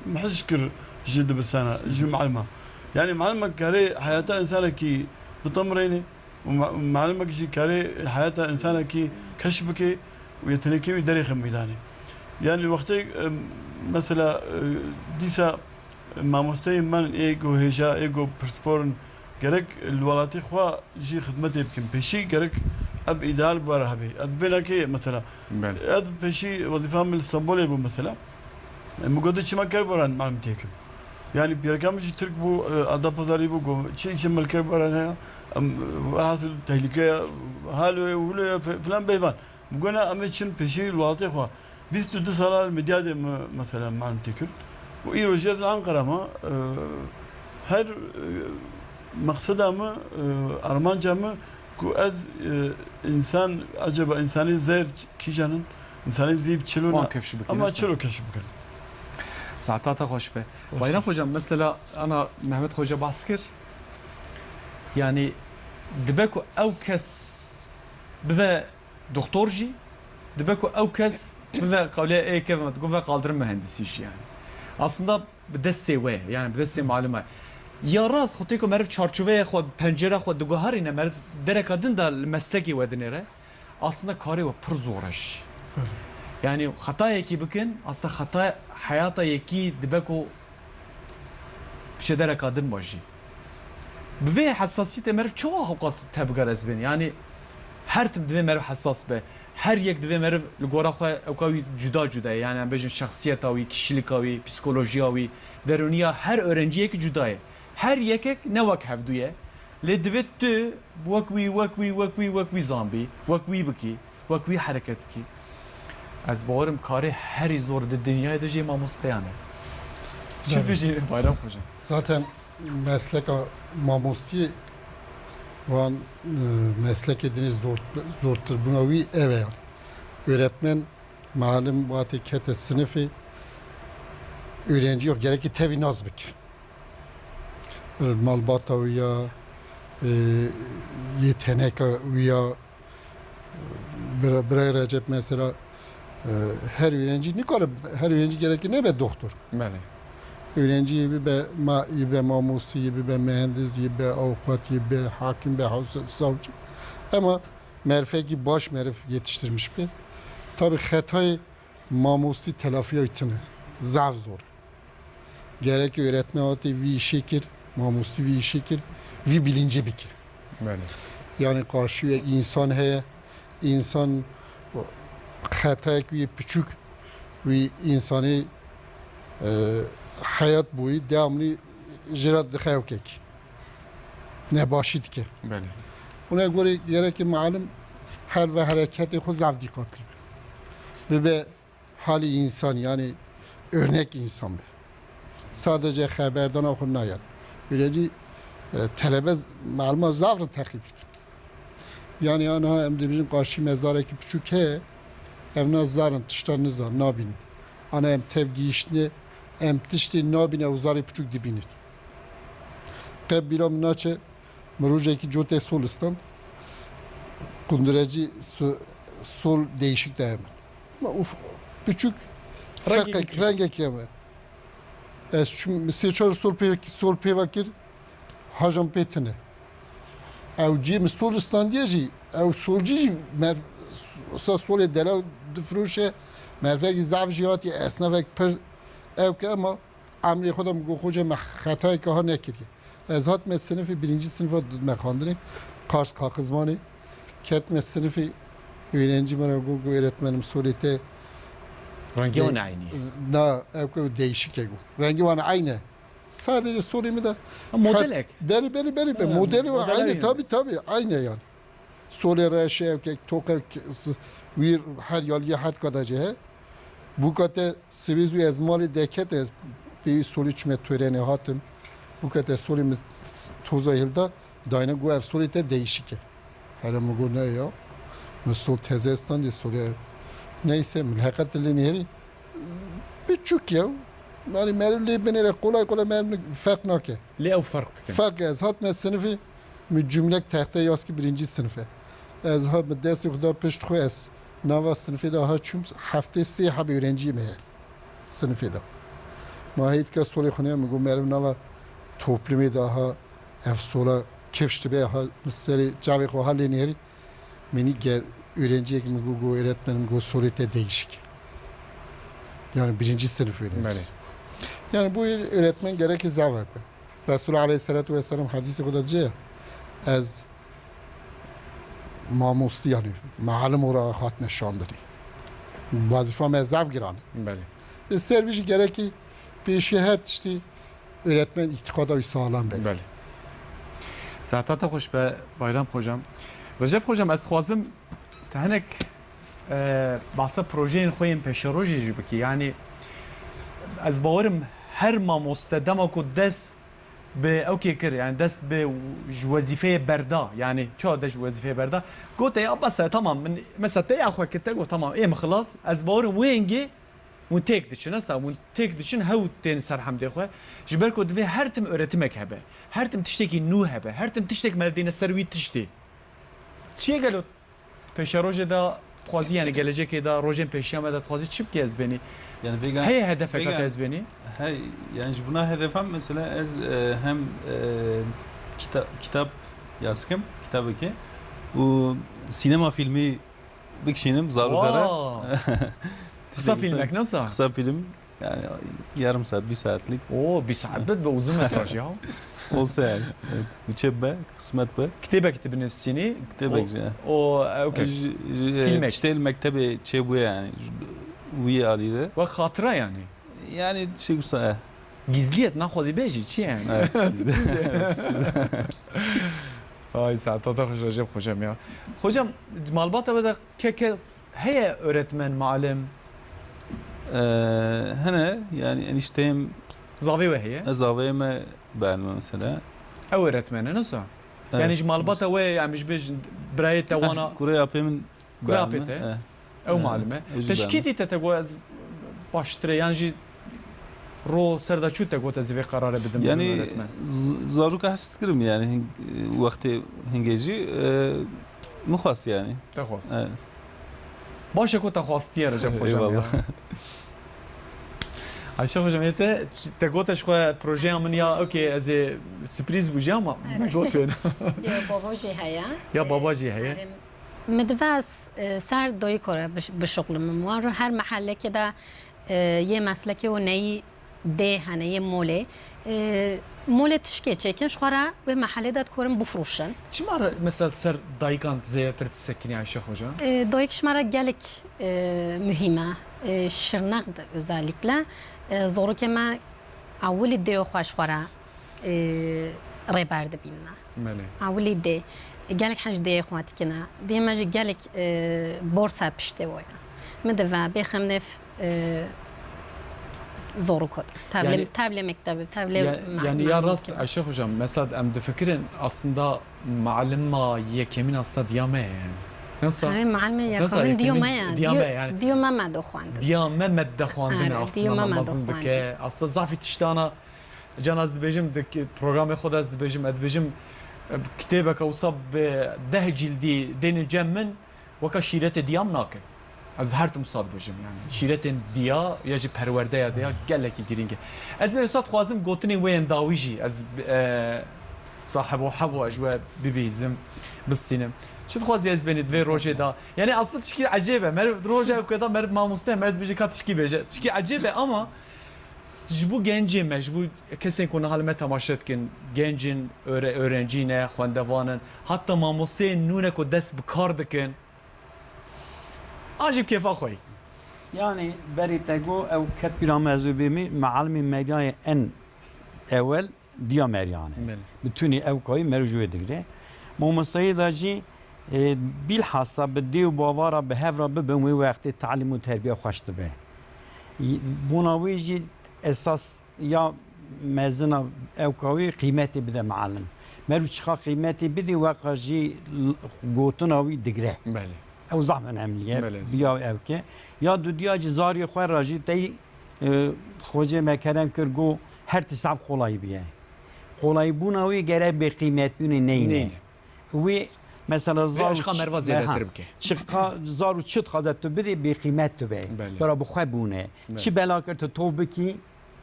min hej kir ji dibistana, ji malima. Yani malima karê heyata însanekî bitemrêne û ma-, malimekî jî karê heyata însanekî keşf bike û yetenekê wî derêxe meydanê. Yani wextê, e, mesela, e, dîsa Mamosteyên me ê ku hêja, ê ku pirsporin, gerek li welatê xwe jî xidmetê bikin. Pêşî gerek ev îdeal bi we re hebe. Ez vê nekê mesela. Belê. Ez pêşî wezîfa min li Stenbolê bû mesela. Min got, çima ker boran malim têkim. Yani pîreka min jî Tirk bû, e, Adapazarî bû, got, çi îşê me li ker boran heye? Em, e, velhasil tehlîke ye, halo ye, wilo ye, fi-, filan bêvan. Min got, na, em ê çin pêşî li welatê xwe. Bîst û du sala li Midyadê me, mesela, malim tê kir. Û îro jî ez li Ankara me, e, her, e, meqseda me, e, armanca me ku ez, e, însan, acaba însanê zêr kîjan in, însanê zîv çilo ne, wan keşf bikin, ama çilo keşf bikin. Saeta te xweş be. Xweş. Bayram Hocam, mesela, ana Mehmet Hoca bahs kir. Yani, dibe ku ew kes bive doktor jî, dibe ku ew kes bive qewlê ê kevin, digo ve kaldırım mühendisi jî yani. Aslında bi destê we ye, yani bi destê malime. Ya rast, xwe tê ku meriv çarçoveyê xwe, pencera xwe diguherîne, meriv dereka din de li meslekê we dinêre. aslında karê we pir zor e jî. Evet. Yani xetayekî bikin, aslında xeta heyata yekî dibe ku şedereka din be jî. Bi vê hesasiyetê meriv çawa hewqas tevger ez bên? Yani her tim divê meriv hesas be. Her yek divê meriv li gora xwe ewka wî cuda cuda ye. Yani em bêjin şexsiyeta wî, kişîlika wî, psîkolojiya wî, derûniya her öğrenciyekî cuda ye. Her yekek ne wek hevdû ye. Lê divê tu wek wî, wek wî, wek wî, wek wî zan bî, wek wî bikî, wek wî hereket bikî. Ez bawerim karê herî zor di dinyayê de jê mamosteyan e. Çi Belê. bêjî Bayram Hocam? Zaten mesleka mamostiyê wan, e, meslekê dinê zor, zortirbûna wî ev e yani. Öğretmen, malim wate kete sinifê, öğrenci yok, gerekî tevî nas bike. Malbata wî ya, e, yê teneka wî ya, bira-, birayê Recep mesela, e, her öğrenci nikare, her öğrenci gerekî nebe doktor. Belê. Öğrenci yê bibe ma-, yê bibe mamoste, yê bibe mühendis, yê bibe avukat, yê bibe hakim, be hav-, savcı. Ama merfekî baş merif yetiştirmiş be. Tabi xetayê mamoste telafiya wî tune. Zaf zor. Gerek öğretmen hatê vî işê kir, mamoste vî işê kir, vî bilincê bike. Belê. Yani karşıya insan heye, insan xetayek wî piçûk, wî insanê, e, heyat boyî devamlı jê re dixe ewkek. Nebaşî dike. Belê. Ona göre gerek malim hal ve hereketê xwe zaf dîqatli be. Bibe halî insan, yani örnek insan be. Sadece xeberdana xwe nayan. Öğrenci, e, telebe z-, maluma zaf re teqîb dikin. Yani ana em dibêjin karşî me zarekî piçûk heye, ev na zarin tişta nizan, nabînin. Ana em tev gihîştine, em tiştê nabîne û zarê piçûk dibînin. Qe bîra min naçe, min rojekî cotê sol istan, qundurecî su-, sol değişik de hemin. Ma uf-, piçûk Rengê ferqek, piçûk. Rengek heme. Ez çûm, min sê çar sol pê, sol pêva kir, hajam pê tine. Ew cihê min sol istandiye jî, ew solcî jî mer-, sa solê delaw difiroşe, mervekî zaf jî hatiye, esnafek pir ew ke, ema emrê xwe de min got, Xoce, me xetayeke ha nekiriye. Ez hatime sinifê, birinci sinifa dime xandinê, Kars Kakizmanê. Ketime sinifê, öğrenci min re got, got, öğretmenim, solê te Rengê wan de-, eynî ye. Na, ew ke değişik e got. Rengê wan eynî. Sadece solê min de Ha, modelek. Belê, belê, belê, belê. Ha, Modeli wan model eynî, eynî. Tabii, tabii, eynî yani. Solê reşê ew ke toqe s-, wî her yaliyê her kadacê he. Bûka te sibê zû ez malê deket ez pê solê çime törenê hatim. Bûka te solê min toza hilda, dayne got ev solê te değişik e. Here min got ne ya. Min sol teze standê solê ev. Neyse, min heqet lê nêrî. Piçûk ya. Yani meriv lê binêre kolay kolay meriv ferq nake. Lê ew ferq dike. Ferq ez hatime sinifê, min cumlek texte yaz ki birinci sinife. Ez ha min destê xwe da pişt xwe ez nava sinifê de ha çûm, heftê sê heb öğrenciyê me ye sinifê de. Ma heyt kes solê xwe ne, min got meriv nava toplumê de ha ev sola kifş dibe ha min serê çavê xwe ha lê nêrî. Min gel öğrenciyek min got, got öğretmenim, got solê te değişik. Yani birinci sınıf öğrencisi. Belê. Yani bu öğretmen gerek ki zaf be. Resul aleyhissalatu vesselam hadisi xwe de dice ya, ez mamoste yani malim olarak hatime şandinê. Vazifa me zaf giran e. Belê. E, ser vî jî gerek ki pêşî her tiştî öğretmen îtîqada wî sağlam be. Belê. Saeta te xweş be Bayram Hocam. Recep Hocam, ez dixwazim te hinek, e, behsa projeyên xwe yên pêşerojê jî bikî. Yani ez bawerim her mamoste dema ku dest bi ew kê kir, yani dest bi ji wezîfeyê berda, yani çawa dest ji wezîfeyê berda, gote ya bes e, tamam, min mesela te ya xwe kir, te got tamam, ê min xilas, ez bawerim wê hingê hûn têk diçin, esa hûn têk diçin, hew tên ser hemdê xwe. Ji ber ku divê her tim öğretimek hebe, her tim tiştekî nû hebe, her tim tiştek me dêne ser wî tiştê. Çi ye gelo pêşerojê de dixwazî, yani gelecekê de, rojên pêşiya me de dixwazî çi bikî ez bênî? Yani vêga, Heye hedefeka vêga, te ez bênî? Hey, yani ji bona hedefan mesela ez, e, hem, e, kita-, kitap yazkim, kitabeke û sinema filmi bikişînim, zarokara. Wow. Qısa filmek, nasıl? Qısa film, yani yarım saat, bir saatlik. Oo, bir saat bet be uzun metraj ya. Olsa yani. Evet. Biçe be, kısmet be. Kitêbek tu binivîsînî. Kitêbek, ya. O, e, okey. Ji- ji- Filmek. Tiştê li mektebê çêbûye yani. Wî alî de. Wek xatira yani. Yani şey wisa. Gizliyet, naxwazî bêjî, çi yani? Evet. Ay, saeta te xweş Recep hocam ya. Hocam, malbata we de ke kes heye öğretmen, malim? Ee, hene yani enişteyim Zavê we heye? ez avê me beğenme mesela. Ew öğretmen e, nasıl? Evet. Yani ji malbata we, em ji bêjin birayê te wana Kurê apê min Kurê beğenme. apê te? Eh. Ew Evet, malim e. ez jî Te ji kî beğendim. Dîte te got ez baştir e, yan jî ro ser de çû te got ez vê kararê bidim, Yani bidim öğretmen? z- zaroka hez dikirim yani hin- wextê hingê jî e, min xwest yani. Te xwest. Evet. Baş e ku te xwestiye Recep hocam ya. Eyvallah. Ayşe hocam, ê te, te got ji xwe projeya min ya, okey, ez ê sürpriz bû jî ama Evet. me got wêna. Yo, bavo jî heye. Ya baba jî heye. Erê, min divê ez, e, ser doyî kore biş- bişuxlimim. Wan ro her mehellekê de, e, yê meslekê û neyî dê hene, yê molê. E, molê tişkê çêkin, ji xwe re wê mehellê de dikorin bifroşin. Çima re mesela ser dayikan zêdetir disekinî Ayşe hocam? E, dayik ji me re gelek, e, muhîm e. E, Şirnex de özellikle, e, zorokê me ewilî dê xwe ji xwe re, e, rêber dibînine. Belê. Ewilî dê. Gelek hej dê xwe dikine. Dê me jî gelek, e, borsa piştê we ye. Min divê bêxem nêv, e, zorok ot. Tevlê, Yani- tevlê mektebê, tevlê Ya- me- Yani ya me- rast Ayşe hocam, mesela em difikirin aslında malima yekemîn aslında diya me ye yani. Nasıl? Herê malimê Nasıl yekemîn diyo yekemîn me ye. diya Diyo- me yani. Diyo me me dixwendin. Diya me me dixwandin Are, aslında diyo me me mezin dixwandin. Dike. Aslında zafî tiştana can ez dibêjim dik programê xwe de ez dibêjim, ez dibêjim, e, kitêbeke wisa bi deh cildî dênin cem min weka şîretê diya min nakin. Ez her tim wisa dibêjim yani. Şîretên diya ya jî perwerdeya diya gelekî girîng e. Ez vê wisa dixwazim gotinên wê yên dawî jî ez, e, wisa hebo hebo ez ji we bibihîzim, bistînim. Çi dixwazî ez benî di vê rojê de? Yani aslında tişkî ecêb e. Mer roja ew keda mer mamoste mer dibêje ka tişkî bêje. Tişkî ecêb e ama ji bo gencê me, ji bo kesên ku niha li me temaşe dikin, gencên öğre-, öğrencî ne, xwendevan in, hatta mamosteyên nû ne ku dest bi kar dikin, an jî bi kêfa xwe yî. Yani berî te got ew ket bîra me ez û bêmî, mealimê me ya en ewel diya me yan e. Belê. Bi tunî ew kayî meriv ji wê digre. Mamosteyê de jî, e, bîlhasa bi dê û bava re bi hev re bibin wê wextê talîm û terbiya xweş dibe. Y-, bona wê jî esas ya mezina ew kawî qîmetê bide mealim. Meriv çiqa qîmetê bidî weqa jî l-, gotina wî digre. Belê. Ew zaf önemli ye. Belê, zî. Biya ew ke. Ya dudiya jî zarê xwe re jî tey, e, xocê me kerem kir got her tişt ev qolayî biye. Qolayîbûna wî gerek bê qîmetbûnê neyne. Neyne. Wî mesela zar Vê aşqa merva zêdetir bike. Çiqa zar û çi dixwaze tu bidî bê qîmet tu be. Belê. Bira bi xwe bûne. Belê. Çi bela kir tu tov bikî,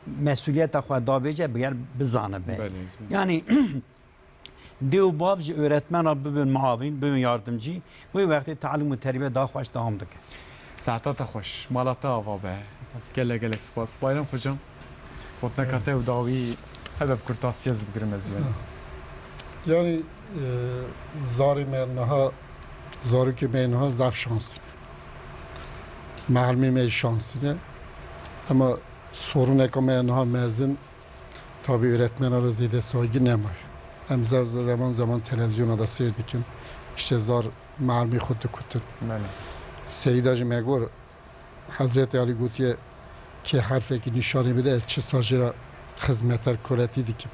mesuliyeta xwe davêje biger bizanibe. Belê, zî. Yani dê û bav ji öğretmena bibin muavin, bibin yardımcı. Bu wextê talim û terbiye daha xweş devam dike. Saeta te xweş, mala te ava be. Gelek gelek spas. Bayram hocam, gotineka te û dawî hebe bi kurtasiye ez bigirim ez yani. Yani e, zarê me niha, zarokê me niha zaf şansî ne. Mealimê me şansî ne. Ama soruneka me niha mezin, tabi öğretmena re zêde saygı nemaye. Em zer zaman zaman televizyona da seyr dikin. İşte zar mealimê xwe dikutin. Belê. Seyda jî me got, Hezretî Elî gotiye, kê herfekî nîşanê bide, ez çi sajê re xizmeta koletî dikim.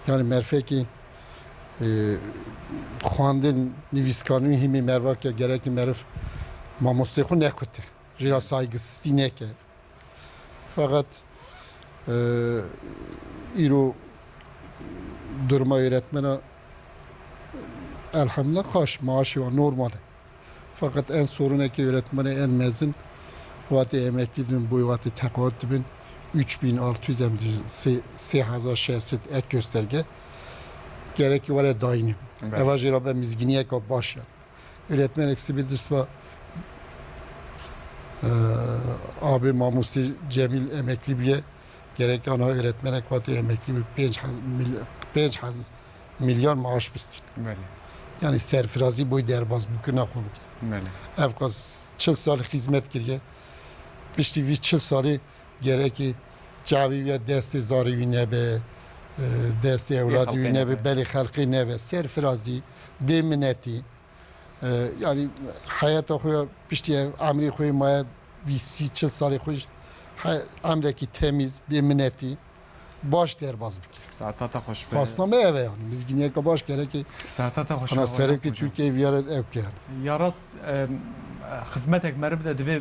Yani merfekî, e, xwendin nivîskarî hîmê merva ke gerekî meriv mamostê xwe nekute. Jê re saygısızlî neke. Fakat, e, îro duruma öğretmena elhamdülillah xweş, maaşê wan normal e. Fakat en sorunekî öğretmenê en mezin, watê emeklî dibin, boy watê teqaüt dibin, üç bin altı yüz em dibin, sê, sê hezar şeş sed ek gösterge. Gerekî were dayînî. Evet. Eva jê re be mizgîniyeka baş ya. Öğretmenek sibê dispa Ee, Abi Mamostê Cemîl emeklî bûye. Gerek ana öğretmenek hatî emeklî bi pênc hez-, mil-, pênc hez-, milyar maaş bistîn. Belê. Yani serfirazî boy derbaz bû ki naxwe bike. Belê. Ev qas çil salî xizmet kiriye. Piştî vî çil salî gerekî çavî ya destê zarê wî nebe, e, destê ewladê wî nebe, belê xelqê nebe. Serfirazî, bêminetî. E, yani heyata xwe ya piştî ev emrê xwe maye bîst, sî, çil salê xwe he-, emrekî temiz, bêminetî, baş derbaz bike. Saeta te xweş be. Xwastina me ev e yani. Mizgîniyeke baş gerekê. Saeta te xweş be, Ana serokê Tirkiyeyê viyare ev ke yani. Ya rast, e, xizmetek meriv de divê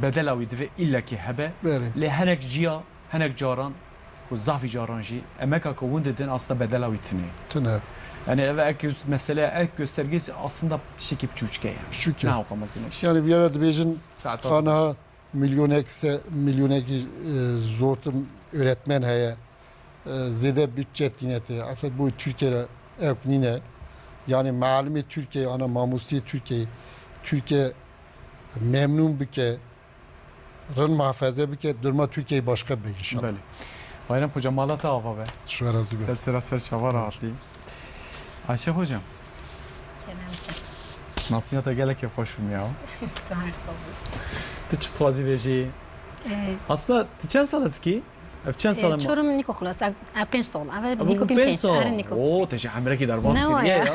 bedela wî divê illekî hebe. Belê. Lê hinek ciya, hinek caran ku zafî caran jî emeka ku hûn didin aslında bedela wî tune. Tune. Yani ev ek göz-, mesele ek göstergesi aslında tiştekî piçûçik e yani. Piçûk e. Ne hewqa mezin e. Yani viyare dibêjin Saeta ana Milyonek se-, milyonekî, e, zortir öğretmen heye. E, zêde bütçe tîne tê. Esas bu Türkiye re ew nîne. Yani mealimê Türkiye, ana mamosteyê Türkiye, Türkiye memnun bike, rin muhafaza bike, durma Türkiye başka be inşallah. Belê. Bayram Hoca, mala te ava be. Şiva razî be. Ser sera ser çava rahatî. Ayşe Hocam. Kerem. Nasîna te gelekî xweş bûm ya. Tu her sağ ol. Tu çi dixwazî vêjî? Ee, Aslında tu çend sal e dikî? Ev çend sal e? Çorum nîko xulas. Ev, ev pênc sal. Ev nîko bîn pênc. Erê nîko. Oo, te jî emrekî derbas kiriye ya.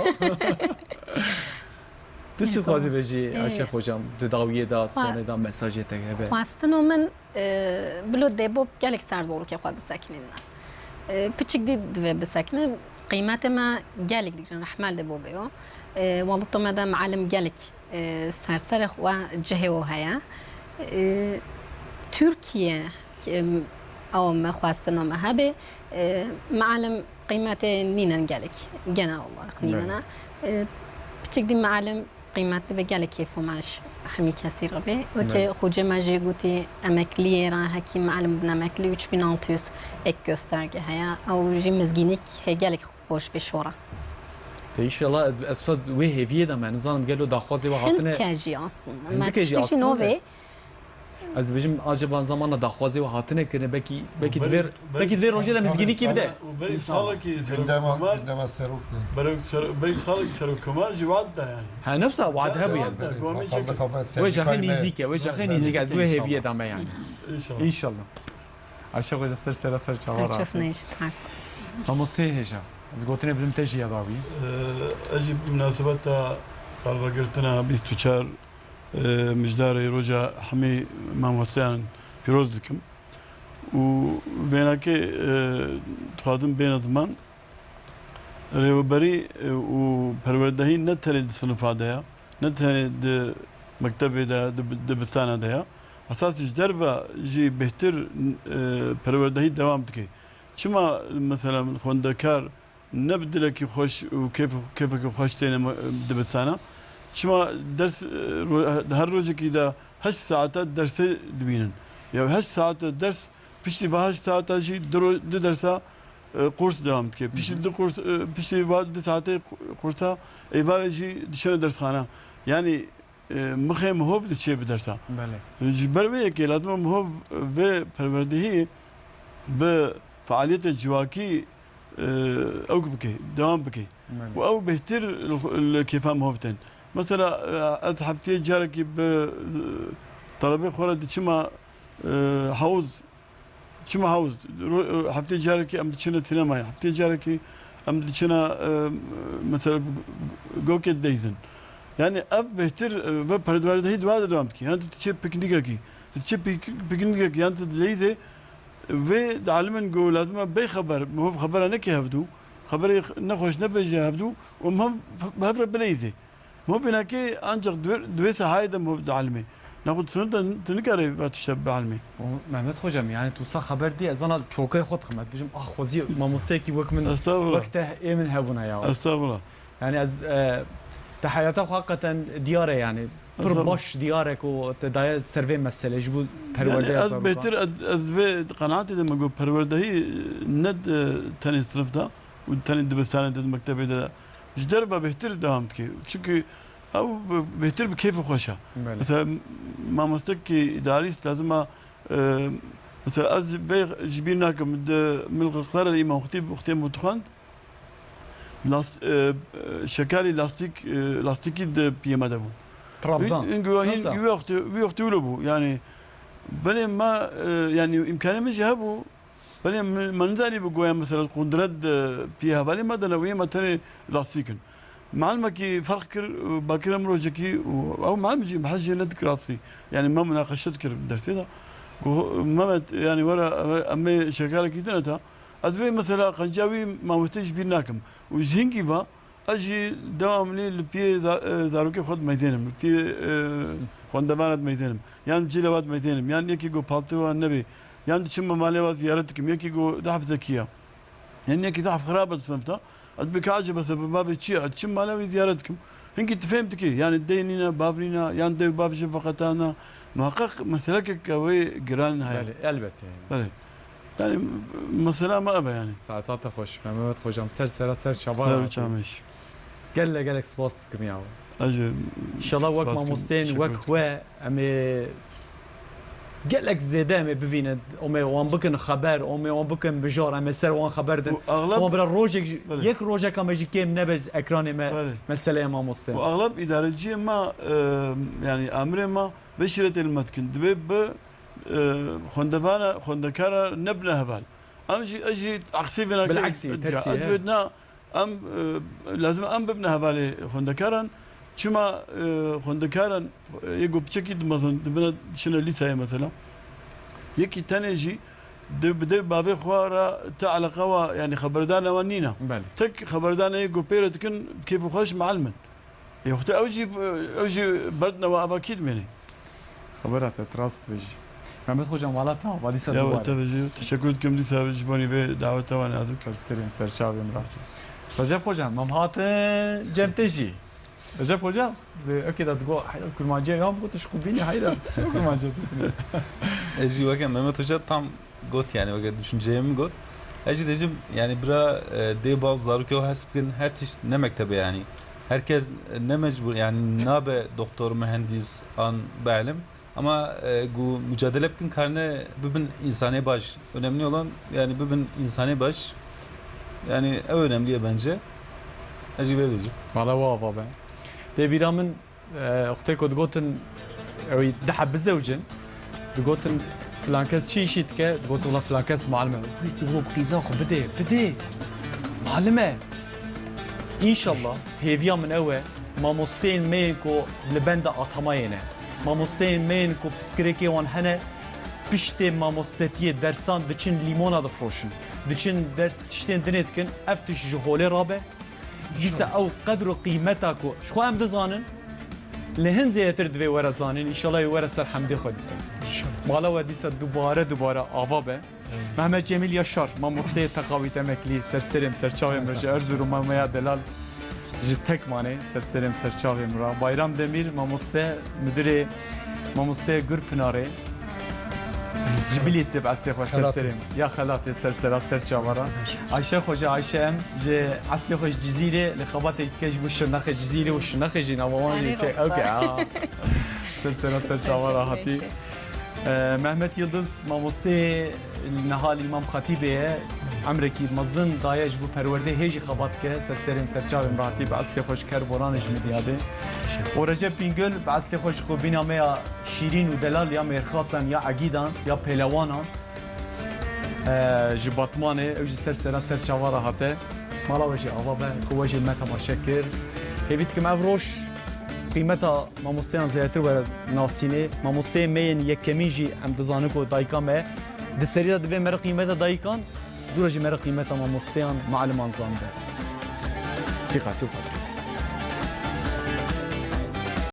Tu çi dixwazî vêjî Ayşe Hocam? Di dawiyê de, sonê de mesajê te hebe? Xwestino min, e, bilo dêbo gelek ser zorokê xwe bisekinîn. E, piçik dî divê bisekine. Qîmetê me gelek digirin, rehmel de bo bêyo. E, welito me de mealim gelek, e, ser serê xwe cihê û heye. E, Tirkiye, e, ew me xwestino me hebê. E, mealim qîmetê nînin gelek. Genel olarak nînin. E, piçik dî mealim Qîmetli be gelek kêfo me ji hemî kesî re bê. Wekî xocê me jî gotî emekliyê re hekî mealim bin emeklî üç bin altı yüz ek gösterge heye. Ew jî mizgînîk hê gelek xweş bê şora. De inşallah ez wisa wê hêviyê de me nizanim gelo daxwazê we hatine. Hindike jî aslında. Me tiştê jî novê. Ez dibêjim, acaba zamana daxwazê we hatine kirine, belkî, belkî di vê, belkî di vê rojê de mizgînîkî bide. Û belkî salekî serokkomar, belkî ser-, belkî salekî serokkomar jî wad da yani. Ha, ne wisa wad hebû yani. Wê çaxê nîzîk e, wê çaxê nîzîk e, ez wê hêviyê da me yani. İnşallah. İnşallah. Ayşe Hoca ser sera ser çava rahat. Ser çöf neyşit her sal. Mamostê hêja, ez gotinê bidim te jî yada wî. Ee, ez jî bi munasebeta salvegirtina bîst û çar Ee, mijdarê roja hemî mamosteyan pîroz dikim. Û vênakê, e, dixwazim bêne ziman, rêveberî, e, û perwerdehî ne tenê di sinifa de ya, ne tenê di mektebê de, di, dibistana de ya. Esasî ji derve jî bêhtir, e, perwerdehî dewam dike. Çima, mesela, xwendekar ne bi dilekî xweş û kêf, kêfekî xweş têne me-, dibistana. Çima ders, e, ro-, her rojekî de heşt saete dersê dibînin. Ya heşt saete ders, piştî va heşt saete jî du ro-, du dersa, e, kurs dewam dike. Piştî Hı hı. du kurs, e, piştî va du saetê kursa, êvarê jî dişêne dersxana. Yani, e, mixê mihov diçê bi dersa. Belê. Ji ber vê yekê lazim e mihov vê perwerdehî bi fealiyetê civakî, e, ewk bike, dewam bike. Belê. Û ew bêhtir li, li kêfa mihov tên. Mesela, e, ez heftiyê carekî bi, e, talebê xwe re diçima, e, hewz Çima hewz? Ro-, heftê carekî em diçine sînemayê, heftê carekî em diçine, e, mesela, gokê dideyzin. Yani ev bêhtir, e, ve perwerdehî di wa de dewam dike. Yani tu diçe piknîkekî, tu diçe pik-, piknîkekî, yani tu dileyzê, vê dialimin ku lazim e bê xeber, mihov xebera neke hevdû, xeberê nexweş nebêje hevdû û mihov bi hev re bileyzê. Mihov vênakê ancak di wê, di wê sahayê de mihov dialimê. Naxwe di sinir de tu nikarê va tişta bialimê. O, Mehmet Hocam, yani tu wisa xeber dî, ez zana çokê xwe dixim, ez dibêjim, ah, xwezî mamosteyekî wek min, Estağfurullah. Wek te ê min hebûna ya. Estağfurullah. Yani ez, e, te heyata xwe hakikaten diyar e yani. Pir Estağfurullah. Baş diyar e ku te daye ser vê mesele ji bo Yani perwerdeya ez zarokan. Bêhtir, ez, ez vê qenaatê de me got perwerdehî ne, e, tenê sinif de û tenê dibistanê de, mektebê de ji derve bêhtir dewam dike. Çimkî Ew bêhtir bi kêf û xweş e. Belê. Mesela, mamostekî idealîst lazim e, e, mesela, ez vê ji bîr nakim, di min qirqdara îmam xutîb, xutîb bû dixwend. Las-, e, e, şekalî lastîk, e, lastîkî di piyê me de bû. Trabzan. Hîn, hîn, Nasıl? Wî wextî, wî wextî wilo bû. Yani, belê me, e, yani, îmkanê min jî hebû. Belê min, me nizanî bi goya mesela qundret di piyê hevalê me de ne, wê me tenê lastîk in. Malimekî ferq kir, bakire min rojekî û ew malim jî bi hejê nedikir rastî. Yani, me munaqeşe dikir dersê de. Got, Mehmet, yani, were, em ê şekalekî din eta. Ez vê mesela qenciya wî mamosteyê ji bîr nakim. Û ji hingî ve ez jî dewamlî li piyê za-, e, zarokê xwe dimeyzênim, li piyê, e, xwendevana dimeyzênim. Yan cîleva dimeyzênim. Yan yekî ku paltê wan nebê. Yan diçim me malê wan ziyaret dikim. Yekî ku zehf zekî ye. Yan yekî zehf xirab e di sinif de. Ez dibêjim, "Ecêb, sebeba vê çi ye?" Ez diçim malê wî ziyaret dikim. Hinkî tu fêm dikî. Yani, dê nîne, bav nîne, yan dê û bav jî veqetane. Muheqeq meselekek wê giran heye. Belê, elbette yani. Belê. Yani, mesela me ev e yani. Saeta te xweş, Mehmet Hocam. Ser sera, ser çava Ser hatî. Çameş. Gelek, gelek spas dikim ya. Ecêb, İnşallah wek spas dikim, mamosteyên teşekkür wek ederim. We, em ê gelek zêde em ê bivînin. Em ê wan bikin xeber, em ê wan bikin mijar, em ê ser wan xeber din. Û axlab Ama bira rojek, Belê. Yek rojek em ê jî kêm nebe ji ekranê me Belê. Meseleye mamoste. Û axlab îdareciyê me, e, yani amirê me vê şîretê li me dikin. Dibê bi, e, xwendevana, xwendekara nebine heval. Em jî, ez jî aksî vê Bil'aksî, tersî, ez he. Dibê na, em, e, lazim em bibine hevalê xwendekaran. Çima, e, xwendekaran, e, yê ku piçekî dimezin, dibine, diçine lîseyê mesela. Yekî tenê jî di, bi dê bavê xwe re ti eleqa wa, yani xeberdana wan nîne. Belê. Tek xeberdana yê ku pê re dikin, kêf û xweş malim in. Ê, wextê ew jî, ew jî berdine we ava kî dimêne? Xebera te, tu rast dibêjî. Mehmet Hocam, mala te ava, dîsa Ya, dubare. Te bêjî, teşekkür dikim dîsa ji bonî vê daweta wan nazik. Ser serê min, ser çavê min re. Recep Hocam, em hatin cem te jî. Recep Hocam, vê ekê de digo, heyran kurmanciya ya, min got, "Tu ji xwe bînî heyran." Çi kurmanciya tu tune? Ez jî weke Mehmet Hoca tam got, yani weke düşünceyê min got. Ez jî dêjim, yani bira, e, dê bav zarokê xwe hez bikin, her tişt ne mektebe yani. Herkes, e, ne mecbur, yani nabe doktor, mühendis an bilim. Ama, e, ku mücadele bikin karine bibin insanê baş. Önemli olan yani bibin insanê baş. Yani ev önemli ye bence. Ez jî vê dêjim. Mala we ava be. Dê bîra min E, wextê ku digotin, ew ê di heb bizewicin, digotin, "Filan kes çi îşî dike?" Digot, "Wela filan kes malim e." Wî digot, "Qîza xwe bidê, bidê. Malim e." Înşallah, hêviya min ew e, mamosteyên me yên ku li benda atamayê ne, mamosteyên me yên ku pirsgirêkê wan hene, piştê mamostetiyê dersan diçin lîmona difroşin, diçin ders tiştên dinê dikin, ev tişt ji holê rabe. Dîsa ew qedr û qîmeta ku ji xwe em dizanin, li hin zêdetir divê were zanîn. Înşallah wê were ser hemdê xwe dîsa. Mala we dîsa dubare dubare ava be. Mehmet Cemîl Yaşar, mamosteyê teqawît emeklî, ser serê min, ser çavê min re, ji Erzurum, mameya delal ji Tekmanê, ser serê min, ser çavê min re. Bayram Demîr, mamoste, müdürê, mamoste Gurpınarê. Ji Bilîsê bi eslê xwe ser Xelatê. Serê min. Ya Xelatê, ser sera, ser çava re. Ayşe Xoca, Ayşe em ji eslê xwe ji Cizîrê, li xebatê dike ji bo Şirnexê, Cizîrê û Şirnexê jî nava wan Erê jî ke-, rosta. Ew ke, a. Ser sera, ser çava re hatî. Teşekkür ederim. Ee, Mehmet Yıldız, mamostê niha li Îmam Xatîbê ye. Emrekî mezin daye ji bo perwerdê, hê jî xebat dike, ser serê min, ser çavê min re hatî, bi eslê xwe ji Kerboranê, ji Midyadê. Teşekkür. Û Recep Bingöl, bi eslê xwe ji xwebîna me ya şîrîn û delal ya mêrxasan, ya egîdan, ya pêlewanan, e, ji Batmanê, ew jî ser sera, ser çava re hate. Mala we jî ava be, ku we jî me temaşe kir. Hêvî dikim ev roj qîmeta mamosteyan zêdetir were nasînê. Mamosteyên me yên yekemîn jî em dizanin ku dayika me. Di serî de divê me re qîmeta dayikan, dû re jî me re qîmeta mamosteyan, mualiman zanibe. Pîqasî û xatir.